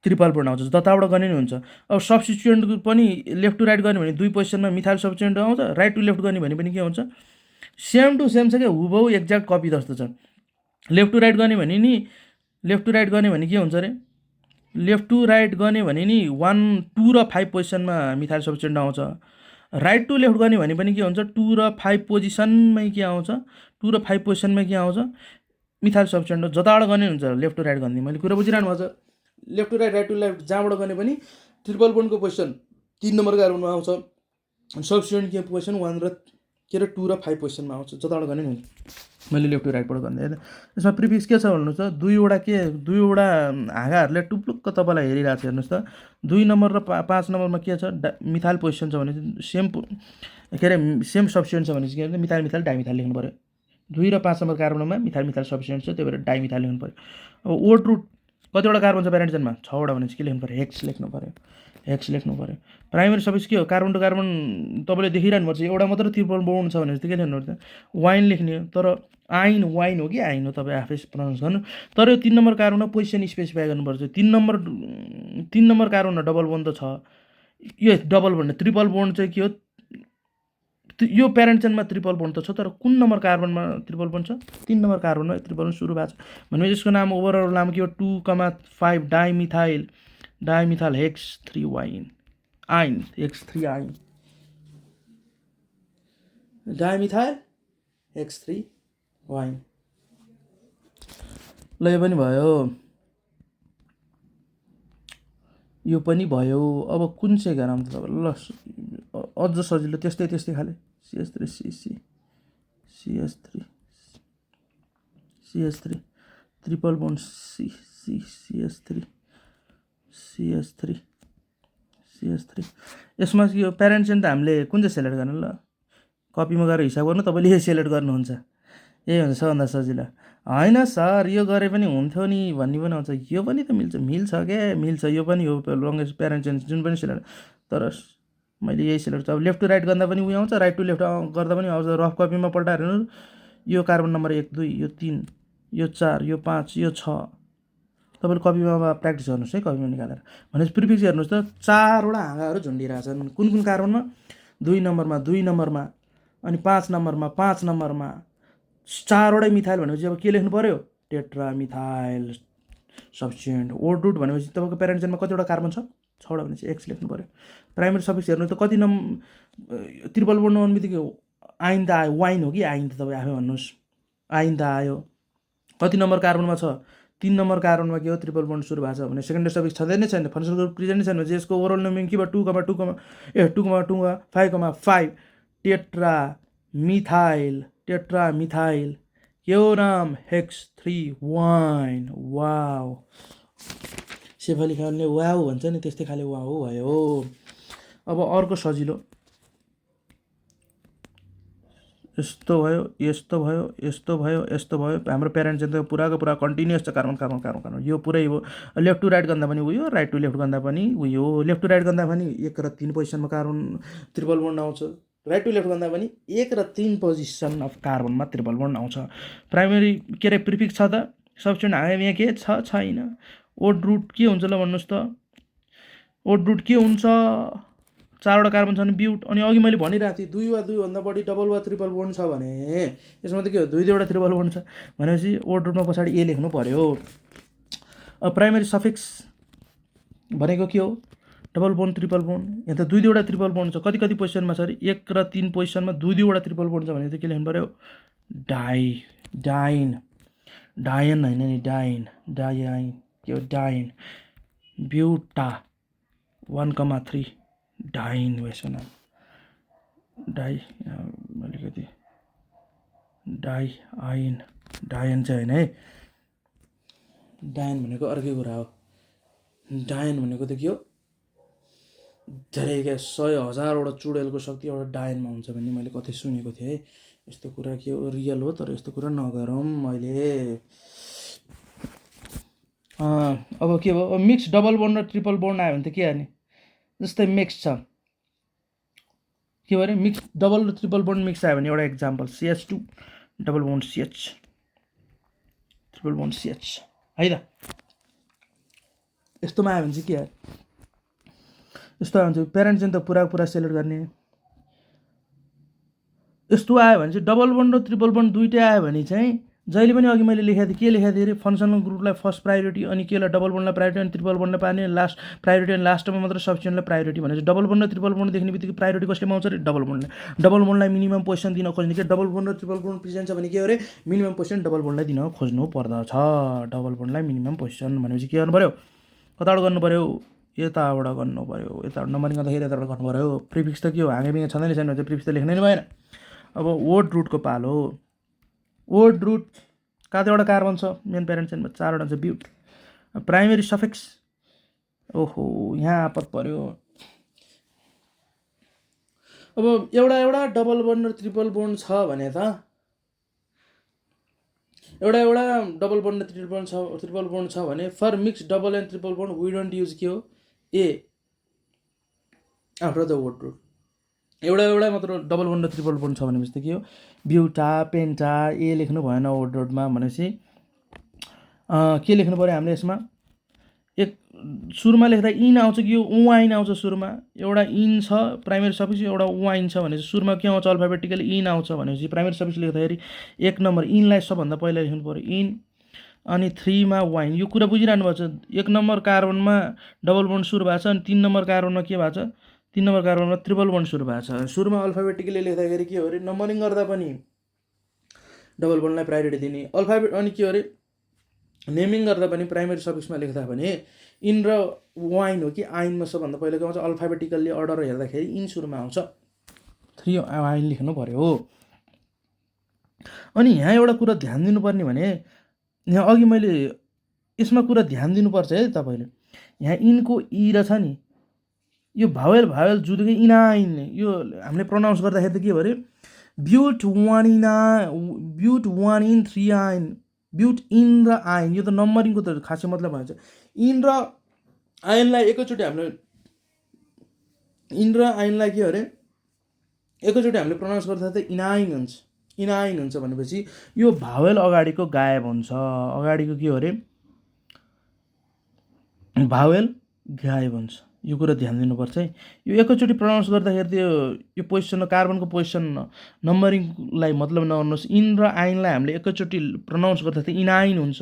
ट्रिपल बोन्ड आउँछ। जताबाट गर्ने नि हुन्छ। अब सब्स्टिट्युएन्ट पनि लेफ्ट टु राइट गर्ने भने 2 पोजिसनमा मिथाइल सब्स्टिट्युएन्ट आउँछ, राइट टु लेफ्ट गर्ने भने पनि के हुन्छ, सेम टु सेम छ क्या, हुबहु एक्ज्याक्ट कपी जस्तो छ। लेफ्ट टु राइट गर्ने भने के हुन्छ अरे, लेफ्ट टु राइट गर्ने भने नि 1 2 र 5 पोजिसनमा मिथाइल सब्स्टिट्युएन्ट आउँछ। राइट टु लेफ्ट गर्ने भने पनि के हुन्छ, 2 र 5 पोजिसनमै के आउँछ, 2 र 5 पोजिसनमै के आउँछ, मिथाइल सब्स्टिट्युएन्ट। जताबाट गर्ने हुन्छ लेफ्ट टु राइट गर्ने। मैले कुरा बुझिरहनु भएको छ, left to right to left जहाँबाट गर्ने पनि ट्रिपल बोन्डको पोजिसन 3 नम्बर कार्बनमा आउँछ, सब्स्टिट्युएन्ट के पोजिसन 1 र 2 र 5 पोजिसनमा आउँछ, जताबाट गर्ने नि हुन्छ। मैले लेफ्ट टु राइटबाट गर्ने होइन। यसमा प्रिफिक्स के छ भन्नुहोस् त, 2वटा हाँगाहरूले टुप्लुक्क तपाईँलाई हेरिरहेको छ हेर्नुहोस् त। 2 नम्बर र 5 नम्बरमा के छ, मिथाइल पोजिसन छ भने सेम सब्स्टिट्युएन्ट छ भने चाहिँ के भन्छ, मिथाइल डाइमिथाइल लेख्नु पऱ्यो। 2 र 5 नम्बर कार्बनमा मिथाइल सब्स्टिट्युएन्ट छ, त्यही भएर डाइमिथाइल लेख्नु पऱ्यो। अब वर्ड रुट कतिवटा कार्बन छ प्यारेन्ट चेनमा, 6वटा भने चाहिँ के लेख्नु पऱ्यो, हेक्स लेख्नु पऱ्यो। प्राइमेरी सफिक्स के हो, कार्बन टु कार्बन तपाईँले देखिरहनुपर्छ, एउटा मात्र ट्रिपल बोन्ड छ भने चाहिँ के लेख्नु पर्छ, वाइन लेख्ने। तर वाइन हो कि आइन हो, तपाईँ आफै प्रनाउन्स गर्नु। तर यो 3 नम्बर कार्बनमा पोजिसन स्पेसिफाई गर्नुपर्छ। 3 नम्बर कार्बनमा डबल बोन्ड त छ, यो डबल बोन्ड ट्रिपल बोन्ड चाहिँ के हो यो प्यारेन्ट चेनमा ट्रिपल बोन्ड त छ तर कुन नम्बर कार्बनमा ट्रिपल बोन्ड छ 3 नम्बर कार्बनमा ट्रिपल बोन्ड सुरु भएको छ भनेपछि यसको नाम ओभरअल नाम के हो 2,5 डाइमिथाइल हेक्स 3 वाइन आइन हेक्स 3 आइन डाइमिथाइल हेक्स 3 वाइन ल यो पनि भयो यो पनि भयो अब कुन चाहिँ गरौँ त ल अझ सजिलो त्यस्तै खाले CH3 ट्रिपल बोन्ड CH3 यसमा यो प्यारेन्ट चेन त हामीले कुन चाहिँ सेलेक्ट गर्नु ल कपीमा गएर हिसाब गर्नु तपाईँले यही सेलेक्ट गर्नुहुन्छ यही हुन्छ सबभन्दा सजिलो होइन सर यो गरे पनि हुन्थ्यो नि भन्ने पनि आउँछ यो पनि त मिल्छ मिल्छ यो पनि हो लङ्गेस्ट प्यारेन्ट चेन जुन पनि सेलेक्ट तर मैले यही सेलेक्ट अब लेफ्ट टु राइट गर्दा पनि उयो आउँछ राइट टु लेफ्ट गर्दा पनि आउँछ रफ कपीमा पल्टाएर हेर्नु यो कार्बन नम्बर 1 2 यो 3 यो 4 यो 5 यो 6 तपाईँले कपीमा प्र्याक्टिस गर्नुहोस् है कपीमा निकालेर भनेपछि प्रिफिक्स हेर्नुहोस् त 4वटा हाँगाहरू झुन्डिरहेछन् कुन कार्बनमा 2 नम्बरमा अनि 5 नम्बरमा 4वटै मिथाइल भनेपछि अब के लेख्नु पर्यो टेट्रा मिथाइल सब्स्टिट्युएन्ट ओड रुट भनेपछि तपाईँको प्यारेन्ट चेनमा कतिवटा कार्बन छ 6वटा भनेपछि एक्स लेख्नु पर्यो प्राइमरी सफिक्स हेर्नु त कति ट्रिपल बोन्ड आउने बित्तिकै आइन त आयो वाइन हो कि आइन त तपाईँ आफै भन्नुहोस् आइन त आयो कति नम्बर कार्बनमा छ 3 नम्बर कार्बनमा के हो ट्रिपल बोन्ड सुरु भएको छ भने सेकेन्डरी सफिक्स छँदै नै छैन फंक्सनल ग्रुप प्रेजेन्ट नै छैन भने यसको ओभरअल नेमिङ के भयो 2,5 टेट्रा मिथाइल के हो नाम हेक्स 3 वाइन वाउ सेफाली खालले वाउ भन्छ नि त्यस्तै खाले वाउ भयो अब अर्को सजिलो यस्तो भयो हाम्रो प्यारेन्ट चाहिँ त पुराको पुरा कन्टिन्युअस छ कार्बन यो पुरै हो लेफ्ट टु राइट गर्दा पनि उयो राइट टु लेफ्ट गर्दा पनि उयो लेफ्ट टु राइट गर्दा पनि 1 र 3 पोजिसनमा कार्बन ट्रिपल बोन्ड आउँछ राइट टु लेफ्ट गर्दा पनि 1 र 3 पोजिसन अफ कार्बनमा ट्रिपल बोन्ड आउँछ प्राइमरी के रे प्रिफिक्स छ त सब्स्टिट्युएन्ट हामी यहाँ के छैन ओड रुट के हुन्छ ल भन्नुहोस् त ओड रुट के हुन्छ 4वटा कार्बन छ भने ब्युट अनि अघि मैले भनिरहेको थिएँ 2 वा 2 भन्दा बढी डबल वा ट्रिपल बोन्ड छ भने यसमा त के हो 2-2वटा ट्रिपल बोन्ड छ भनेपछि ओड रुटमा पछाडि ए लेख्नु पर्यो अब प्राइमरी सफिक्स भनेको के हो डबल बोन्ड ट्रिपल बोन्ड यहाँ त 2-2वटा ट्रिपल बोन्ड छ कति पोजिसनमा छ अरे 1 र 3 पोजिसनमा 2-2वटा ट्रिपल बोन्ड छ भने चाहिँ के लेख्नु पर्यो डाइन होइन नि डाइन के हो डाइन ब्युटा 1,3 डाइन हो यसको नाम अलिकति डायन चाहिँ होइन है डायन भनेको अर्कै कुरा हो डायन भनेको त के हो धेरै क्या 100,000वटा चुडेलको शक्ति एउटा डायनमा हुन्छ भन्ने मैले कतै सुनेको थिएँ है यस्तो कुरा के हो रियल हो तर यस्तो कुरा नगरौँ मैले अब के भयो मिक्स डबल बोन्ड र ट्रिपल बोन्ड आयो भने त के गर्ने जस्तै मिक्स छ के भरे मिक्स डबल र ट्रिपल बोन्ड मिक्स आयो भने एउटा example CH2 double bond CH triple bond CH है त यस्तोमा आयो भने चाहिँ के आयो यस्तो आयो भने चाहिँ प्यारेन्ट चाहिँ त पुरा सेलेक्ट गर्ने यस्तो आयो भने चाहिँ डबल बोन्ड र ट्रिपल बोन्ड दुइटै आयो भने चाहिँ जहिले पनि अघि मैले लेखेको थिएँ के लेखेको थिएँ अरे फंक्सनल ग्रुपलाई फर्स्ट प्रायोरिटी अनि केलाई डबल बोन्डलाई प्रायोरिटी अनि ट्रिपल बोन्डलाई पार्ने लास्ट प्रायोरिटी अनि लास्टमा मात्र सब्स्टिट्युएन्टलाई प्रायोरिटी भनेपछि डबल बोन्ड र ट्रिपल बोन्ड देख्ने बित्तिकै प्रायोरिटी कसले आउँछ अरे डबल बोन्डलाई मिनिमम पोजिसन दिन खोज्ने के डबल बोन्ड र ट्रिपल बोन्ड प्रेजेन्ट छ भने के हो अरे मिनिमम पोजिसन डबल बोन्डलाई दिन खोज्नु पर्दछ डबल बोन्डलाई मिनिमम पोजिसन भनेपछि के गर्नु पर्यो कताबाट गर्नु पर्यो यताबाट गर्नु पर्यो यताबाट नम्बरिङ गर्दाखेरि यताबाट गर्नु पर्यो प्रिफिक्स त के हो हाँगेबिङे छँदैन छैन भने चाहिँ प्रिफिक्स त लेख्नै भएन अब वर्ड रुटको पालो वर्ड रुट कतिवटा कार्बन छ मेन प्यारेन्ट चेनमा 4वटा छ ब्युट प्राइमरी सफिक्स ओहो यहाँ आपत पर्यो अब एउटा डबल बोन्ड र ट्रिपल बोन्ड छ भने त एउटा डबल बोन्ड र ट्रिपल बोन्ड छ भने for mix double and triple bond we don't use के हो a after the word root एउटा मात्र डबल बोन्ड र ट्रिपल बोन्ड छ भनेपछि त के हो ब्युटा पेन्टा ए लेख्नु भएन वर्ड रुटमा भनेपछि के लेख्नु पर्यो हामीले यसमा एक सुरुमा लेख्दा इन आउँछ कि यो वाइन आउँछ सुरुमा, एउटा इन छ प्राइमेरी सफिक्स, एउटा वाइन छ भनेपछि सुरुमा के आउँछ अल्फाबेटिकली इन आउँछ भनेपछि प्राइमेरी सफिक्स लेख्दाखेरि 1 नम्बर इनलाई सबभन्दा पहिला लेख्नु पऱ्यो इन, अनि 3 मा वाइन। यो कुरा बुझिरहनु भएको छ। 1 नम्बर कार्बनमा डबल बोन्ड सुरु भएको छ अनि 3 नम्बर कार्बनमा के भएको छ, 3 नम्बर कार्बनमा ट्रिपल बोन्ड सुरु भएको छ। सुरुमा अल्फाबेटिकली लेख्दाखेरि के हो अरे नम्बरिङ गर्दा पनि डबल बोन्डलाई प्रायोरिटी दिने, अल्फाबेट अनि के हो अरे नेमिङ गर्दा पनि प्राइमेरी सफिक्समा लेख्दा भने इन र वाइन हो कि आइनमा सबभन्दा पहिला के आउँछ अल्फाबेटिकल्ली अर्डर हेर्दाखेरि इन सुरुमा आउँछ, 3 वाइन लेख्नु पऱ्यो। अनि यहाँ एउटा कुरा ध्यान दिनुपर्ने भने यहाँ अघि मैले यसमा कुरा ध्यान दिनुपर्छ है तपाईँले, यहाँ इनको इ र छ नि यो भावेल भावेल जुदिकै इनाइन, यो हामीले प्रोनाउन्स गर्दाखेरि त के भयो अरे ब्युट वान इन 3 आइन, ब्युट इन र आइन, यो त नम्बरिङको त खासै मतलब भन्छ। इन र आइनलाई एकैचोटि हामीले इन र आइनलाई के हो अरे एकैचोटि हामीले प्रोनाउन्स गर्दा त इनाइन हुन्छ, इनाइन हुन्छ भनेपछि यो भावेल अगाडिको गायब हुन्छ, अगाडिको के हो अरे भावेल गायब हुन्छ। यो कुरा ध्यान दिनुपर्छ है। यो एकैचोटि प्रोनाउन्स गर्दाखेरि त्यो यो पोजिसन कार्बनको पोजिसन नम्बरिङलाई मतलब नगर्नुहोस्। इन र आइनलाई हामीले एकैचोटि प्रोनाउन्स गर्दाखेरि इनाइन हुन्छ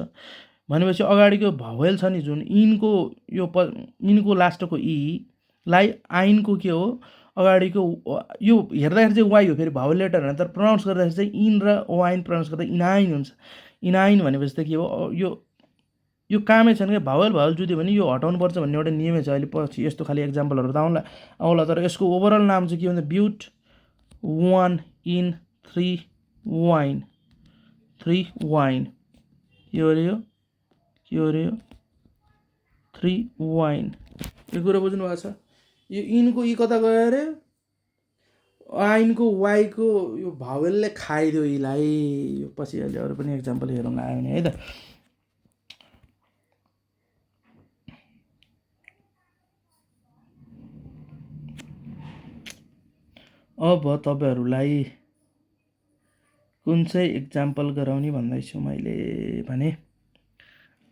भनेपछि अगाडिको भावेल छ नि जुन इनको इनको लास्टको इ लाई आइनको के हो अगाडिको यो हेर्दाखेरि चाहिँ वाइ हो, फेरि भावेल लेटर होइन, तर प्रोनाउन्स गर्दाखेरि चाहिँ इन र वाइन प्रोनाउन्स गर्दा इनाइन हुन्छ। इनाइन भनेपछि त के हो यो कामै छैन क्या, भावेल भावेल जुद्यो भने यो हटाउनु पर्छ भन्ने एउटा नियमै छ। अहिले पछि यस्तो खालि एक्जाम्पलहरू त आउला तर यसको ओभरअल नाम चाहिँ के भन्छ ब्युट 1 इन 3 वाइन, 3 वाइन, यो अरे यो के हो अरे यो 3 वाइन। यो कुरा बुझ्नु भएको छ। यो इनको इ कता गयो अरे आइनको वाइको यो भावेलले खाइदियो यिलाई। यो पछि अहिले अरू पनि एक्जाम्पल हेरौँ आयो भने है त। अब तपाईँहरूलाई कुन चाहिँ एक्जाम्पल गराउने भन्दैछु मैले भने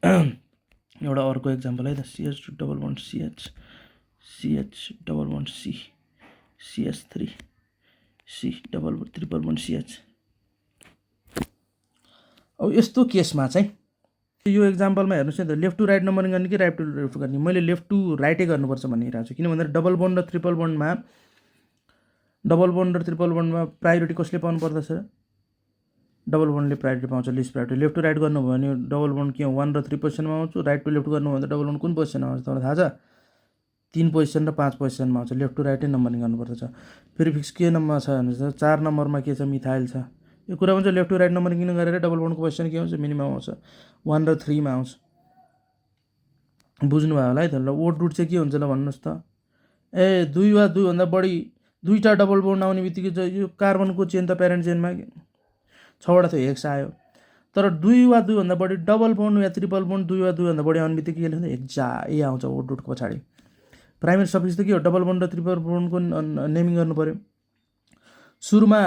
एउटा अर्को एक्जाम्पल है त, CH double bond CH, CH double bond C, CH3, C double triple bond CH। अब यस्तो केसमा चाहिँ यो एक्जाम्पलमा हेर्नुहोस् न त, लेफ्ट टु राइट नम्बरिङ गर्ने कि राइट टु लेफ्ट गर्ने, मैले लेफ्ट टु राइटै गर्नुपर्छ भनिरहेको छु। किन भन्दा डबल बोन्ड र ट्रिपल बोन्डमा प्रायोरिटी कसले पाउनु पर्दछ, डबल बोन्डले प्रायोरिटी पाउँछ, least priority. Left to right गर्नुभयो भने डबल बोन्ड के 1 र 3 पोजिसनमा आउँछ, राइट टु लेफ्ट गर्नुभयो भने डबल बोन्ड कुन पोजिसनमा आउँछ तपाईँलाई थाहा छ, 3 पोजिसन र 5 पोजिसनमा आउँछ। लेफ्ट टु राइटै नम्बरिङ गर्नुपर्छ। फेरि फिक्स के नम्बरमा छ भने 4 नम्बरमा के छ मिथाइल छ। यो कुरा भन्छ लेफ्ट टु राइट नम्बरिङ किन गरेर डबल बोन्डको पोजिसन के आउँछ मिनिमम आउँछ, 1 र 3 मा आउँछ। बुझ्नुभयो होला है त। ल ओड रुट चाहिँ के हुन्छ ल भन्नुहोस् त। 2 वा 2 भन्दा बढी दुईवटा डबल बोन्ड आउने बित्तिकै यो कार्बनको चेन त प्यारेन्ट चेनमा 6वटा थियो हेक्स आयो, तर 2 वा 2 भन्दा बढी डबल बोन्ड या ट्रिपल बोन्ड 2 वा 2 भन्दा बढी आउने बित्तिकै के लेख्नु हेक्जा ए आउँछ ओड रुटको पछाडि। प्राइमेरी सफिक्स त के हो डबल बोन्ड र ट्रिपल बोन्डको नेमिङ गर्नु पऱ्यो। सुरुमा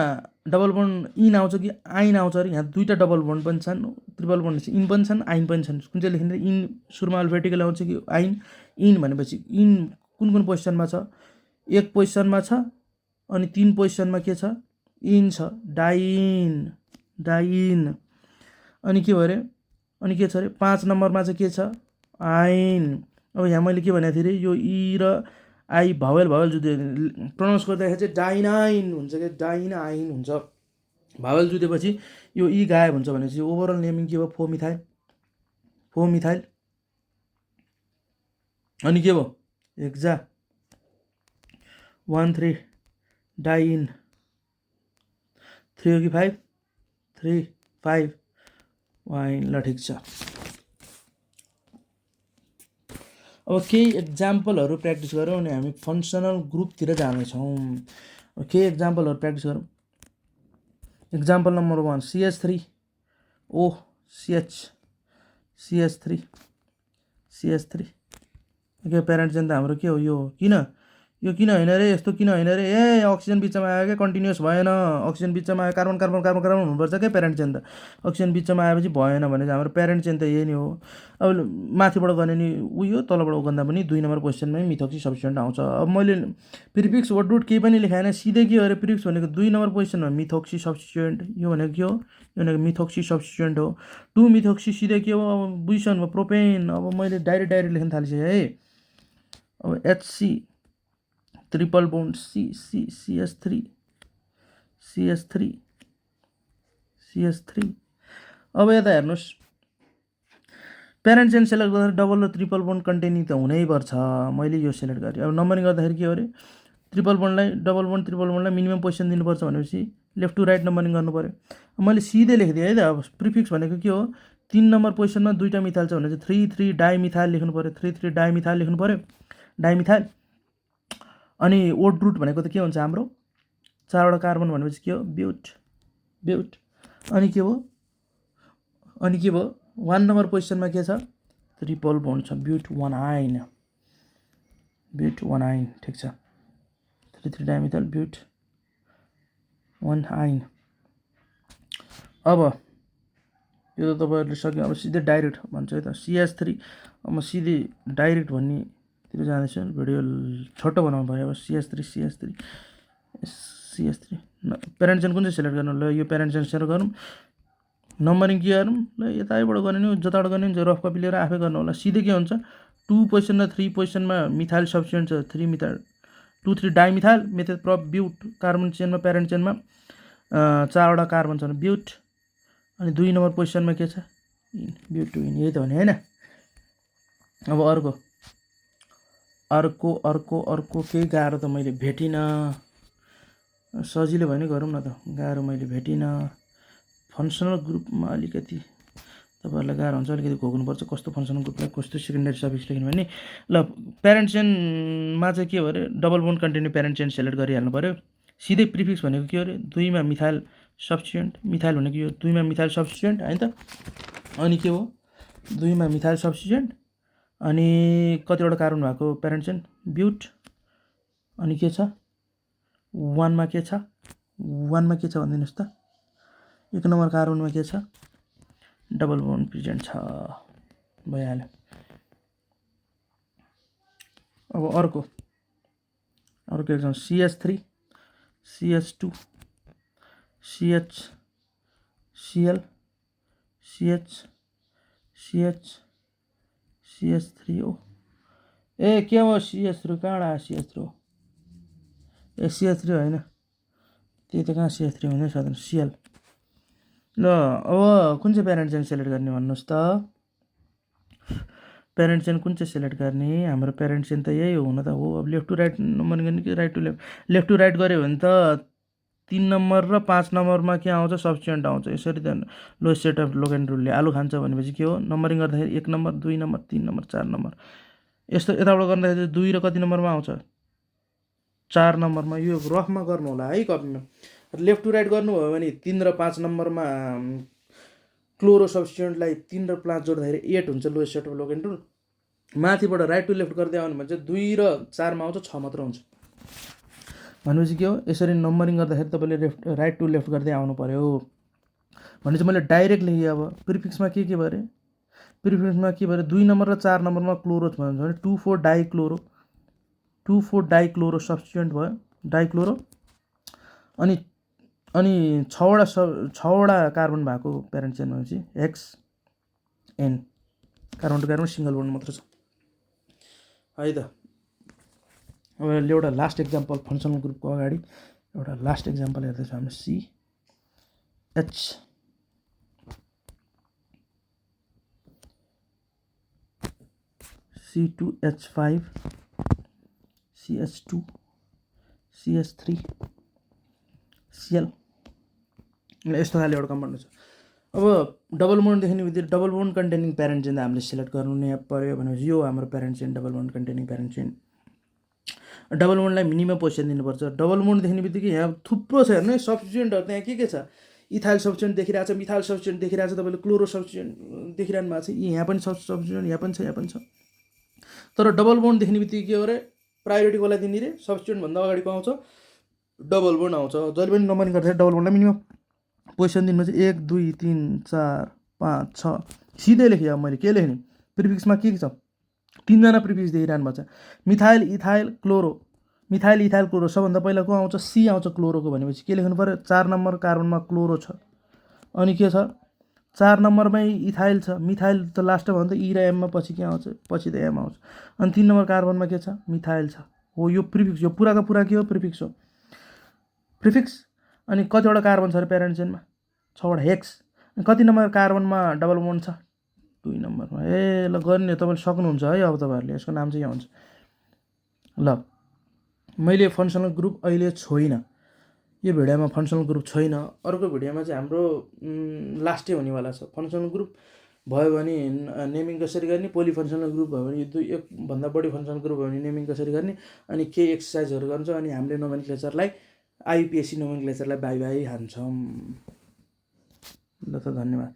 डबल बोन्ड इन आउँछ कि आइन आउँछ अरे, यहाँ दुईवटा डबल बोन्ड पनि छन्, ट्रिपल बोन्ड इन पनि छन् आइन पनि छन्। कुन चाहिँ लेखिन्छ इन सुरुमा अल्फाबेटिकल आउँछ कि आइन, इन भनेपछि इन कुन कुन पोजिसनमा छ, 1 पोजिसनमा छ अनि 3 पोजिसनमा के छ इन छ, डाइन। अनि के भयो अरे अनि के छ अरे 5 नम्बरमा चाहिँ के छ आइन। अब यहाँ मैले के भनेको थिएँ अरे यो इ र आई भावेल जुधे प्रोनाउन्स गर्दाखेरि चाहिँ डाइनाइन हुन्छ क्या, डाइनाइन हुन्छ। भावेल जुधेपछि यो इ गायब हुन्छ भनेपछि ओभरअल नेमिङ के भयो फोमिथाइल। अनि के भयो हेक्जा 1 3 डाइन 3 हो कि 5 3 5 वाइन। ल ठिक छ। अब केही एक्जाम्पलहरू प्र्याक्टिस गरौँ अनि हामी फङ्सनल ग्रुपतिर जानेछौँ। केही एक्जाम्पलहरू प्र्याक्टिस गरौँ। एक्जाम्पल नम्बर 1 CH3 ओ CH3 के प्यारेन्ट चेन त हाम्रो के हो यो, किन यो किन होइन रे, यस्तो किन होइन रे, ए अक्सिजन बिचमा आयो क्या, कन्टिन्युस भएन, अक्सिजन बिचमा आयो, कार्बन कार्बन कार्बन कार्बन हुनुपर्छ क्या प्यारेन्ट चेन त, अक्सिजन बिचमा आएपछि भएन भने चाहिँ हाम्रो प्यारेन्ट चेन त यही नै हो। अब माथिबाट गर्ने नि उयो, तलबाट उगन्दा पनि 2 नम्बर क्वेसनमै मिथोक्सी सब्स्टिट्युएन्ट आउँछ। अब मैले प्रिफिक्स वर्ड रुट केही पनि लेखाएन, सिधै के हो अरे, प्रिफिक्स भनेको 2 नम्बर क्वेसनमा मिथोक्सी सब्स्टिट्युएन्ट, यो भनेको के हो, यो भनेको मिथोक्सी सब्स्टिट्युएन्ट हो। 2 मिथोक्सी सिधै के हो, अब बुझिसक्नु भयो, प्रोपेन। अब मैले डाइरेक्ट लेख्न थालिसकेँ है। अब HC ट्रिपल बोन्ड CH3 अब यता हेर्नुहोस्, प्यारेन्ट चेन सेलेक्ट गर्दाखेरि डबल र ट्रिपल बोन्ड कन्टेनिङ त हुनैपर्छ, मैले यो सेलेक्ट गरेँ। अब नम्बरिङ गर्दाखेरि के हो अरे, ट्रिपल बोन्डलाई डबल बोन्ड ट्रिपल बोन्डलाई मिनिमम पोजिसन दिनुपर्छ भनेपछि लेफ्ट टु राइट नम्बरिङ गर्नु पऱ्यो। मैले सिधै लेखिदिएँ है त। अब प्रिफिक्स भनेको के हो, 3 नम्बर पोजिसनमा 2टा मिथाइल छ भने चाहिँ 3,3 डाइमिथाइल लेख्नु पऱ्यो, 3,3 डाइमिथाइल लेख्नु पऱ्यो, डाइमिथाइल। अनि वर्ड रुट भनेको त के हुन्छ हाम्रो, 4वटा कार्बन भनेपछि के हो, ब्युट। अनि के भयो 1 नम्बर पोजिसनमा के छ, ट्रिपल बोन्ड छ, ब्युट 1 आइन, ठिक छ, 3,3 डाइमिथाइल ब्युट 1 आइन। अब यो त तपाईँहरूले सक्यो। अब सिधै डाइरेक्ट भन्छ है त, CH3। अब म सिधै डाइरेक्ट भन्नेतिर जाँदैछु, भिडियो छोटो बनाउनु पऱ्यो। अब CH3 प्यारेन्ट चेन कुन चाहिँ सेलेक्ट गर्नु, ल यो प्यारेन्ट चेन सेलेक्ट गरौँ, नम्बरिङ के गरौँ, ल यतैबाट गर्ने नि, जताबाट गर्ने नि, रफ कपी लिएर आफै गर्नु होला। सिधै के हुन्छ, 2 पोजिसन र 3 पोजिसनमा मिथाइल सब्स्टिट्युएन्ट छ, 3 methyl 2,3 dimethyl, method प्रप ब्युट, carbon चेनमा parent चेनमा 4वटा carbon छ भने ब्युट। अनि 2 नम्बर पोजिसनमा के छ, ब्युट 2 यही त हो नि होइन। अब अर्को केही गाह्रो त मैले भेटिनँ, सजिलो भयो नि गरौँ न त, गाह्रो मैले भेटिनँ। फङ्सनल ग्रुपमा अलिकति तपाईँहरूलाई गाह्रो हुन्छ, अलिकति घोक्नुपर्छ, कस्तो फङ्सनल ग्रुपलाई कस्तो सेकेन्डरी सफिक्स लेख्नु भने। ल प्यारेन्ट चेनमा चाहिँ के हो अरे, double bond content parent chain select गरिहाल्नु पऱ्यो। सिधै प्रिफिक्स भनेको के हो अरे, 2मा मिथाइल सब्स्टिट्युएन्ट, मिथाइल भनेको यो 2मा मिथाइल सब्स्टिट्युएन्ट होइन त। अनि के हो, 2मा मिथाइल सब्स्टिट्युएन्ट, अनि कतिवटा कार्बन भएको प्यारेन्ट चेन, ब्युट। अनि के छ, 1मा के छ भनिदिनुहोस् त, 1 नम्बर कार्बनमा के छ, डबल बोन्ड प्रेजेन्ट छ, भइहाल्यो। अब अर्को exam, CH3 CH2 CHCl CH3 हो, ए के हो CH3, कहाँबाट आयो CH3 हो, ए CH3 होइन, त्यही त कहाँ CH3 हुँदै सक्दैन, Cl। ल अब कुन चाहिँ प्यारेन्ट चेन सेलेक्ट गर्ने भन्नुहोस् त, प्यारेन्ट चेन कुन चाहिँ सेलेक्ट गर्ने, हाम्रो प्यारेन्ट चेन त यही हो हुन त हो। अब लेफ्ट टु राइट नम्बरिङ गर्ने कि right to left to right गऱ्यो भने त 3 नम्बर र 5 नम्बरमा के आउँछ, सब्स्टिट्युएन्ट आउँछ। यसरी त लोएस्ट सेट अफ लोगेन रुलले आलु खान्छ भनेपछि के हो, नम्बरिङ गर्दाखेरि 1 नम्बर 2 नम्बर 3 नम्बर 4 नम्बर, यस्तो यताबाट गर्दाखेरि 2 र कति नम्बरमा आउँछ, 4 नम्बरमा। यो रफमा गर्नु होला है कपीमा। लेफ्ट टु राइट गर्नुभयो भने 3 र 5 नम्बरमा क्लोरो सब्स्टिट्युएन्टलाई 3 र 5 जोड्दाखेरि 8 हुन्छ लोएस्ट सेट अफ लोगेन रुल। माथिबाट राइट टु लेफ्ट गर्दै आउनु भने चाहिँ 2 र 4मा आउँछ, 6 मात्र हुन्छ भनेपछि के हो, यसरी नम्बरिङ गर्दाखेरि तपाईँले राइट टु लेफ्ट गर्दै आउनु पऱ्यो भने चाहिँ मैले डाइरेक्ट लेखेँ। अब प्रिफिक्समा के भयो अरे, प्रिफिक्समा के भयो अरे, 2 नम्बर र 4 नम्बरमा क्लोरो छ भने 2,4 डाइक्लोरो सब्स्टिट्युएन्ट भयो, डाइक्लोरो। अनि 6वटा कार्बन भएको प्यारेन्ट चेन भनेपछि XN, carbon to carbon single bond मात्र छ है त। अब एउटा लास्ट एक्जाम्पल, फङ्सनल ग्रुपको अगाडि एउटा लास्ट एक्जाम्पल हेर्दैछौँ हामी, CH C2H5 CH2 CH3 Cl, यस्तो खाले एउटा कम्पाउन्ड छ। अब डबल बोन्ड देख्ने बित्तिकै double bond containing parent chain हामीले सेलेक्ट गर्नु नै पऱ्यो भनेपछि यो हाम्रो parent chain, double bond containing parent chain. Double बोन्डलाई मिनिमम पोजिसन दिनुपर्छ। डबल बोन्ड देख्ने बित्तिकै यहाँ थुप्रो छ हेर्नु है सब्स्टिट्युएन्टहरू, त्यहाँ के छ, इथाइल सब्स्टिट्युएन्ट देखिरहेको छ, मिथाइल सब्स्टिट्युएन्ट देखिरहेको छ, तपाईँले क्लोरो सब्स्टिट्युएन्ट देखिरहनु भएको छ, यहाँ पनि सब्स्टिट्युएन्ट, यहाँ पनि छ। तर डबल बोन्ड देख्ने बित्तिकै के हो अरे, प्रायोरिटीकोलाई दिने रे सब्स्टिट्युन्टभन्दा अगाडिको आउँछ डबल बोन्ड आउँछ। जहिले पनि नम्बरिङ गर्दाखेरि डबल बोन्डलाई मिनिमम पोजिसन दिनमा चाहिँ 1 2 3 4 5 6 सिधै लेखेँ। अब मैले के लेख्ने प्रिफिक्समा के छ 3जना प्रिफिक्स देखिरहनु भएको छ methyl ethyl chloro. Methyl ethyl chloro सबभन्दा पहिला को आउँछ सी आउँछ क्लोरोको भनेपछि के लेख्नु पऱ्यो 4 नम्बर कार्बनमा क्लोरो छ अनि के छ 4 नम्बरमै इथाइल छ मिथाइल त लास्टमा भन्दा ई र एममा पछि के आउँछ पछि त एम आउँछ अनि 3 नम्बर कार्बनमा के छ मिथाइल छ। हो यो प्रिफिक्स यो पुराको पुरा के हो प्रिफिक्स हो। प्रिफिक्स अनि कतिवटा कार्बन छ र प्यारेन्ट चेनमा 6वटा हेक्स। अनि कति नम्बर कार्बनमा डबल बोन्ड छ 2 नम्बरमा। ए ल गर्ने तपाईँले सक्नुहुन्छ है। अब तपाईँहरूले यसको नाम चाहिँ यहाँ हुन्छ। ल मैले फङ्सनल ग्रुप अहिले छोइनँ यो भिडियोमा फङ्सनल ग्रुप छैन। अर्को भिडियोमा चाहिँ हाम्रो लास्टै हुनेवाला छ। फङ्सनल ग्रुप भयो भने नेमिङ कसरी गर्ने पोली फङ्सनल ग्रुप भयो भने एकभन्दा बढी फङ्सनल ग्रुप भयो भने नेमिङ कसरी गर्ने अनि के एक्सर्साइजहरू गर्छ अनि हामीले नोमेनक्लेचरलाई आइयुपिएससी नोमेनक्लेचरलाई बाई बाई हान्छौँ। ल त धन्यवाद।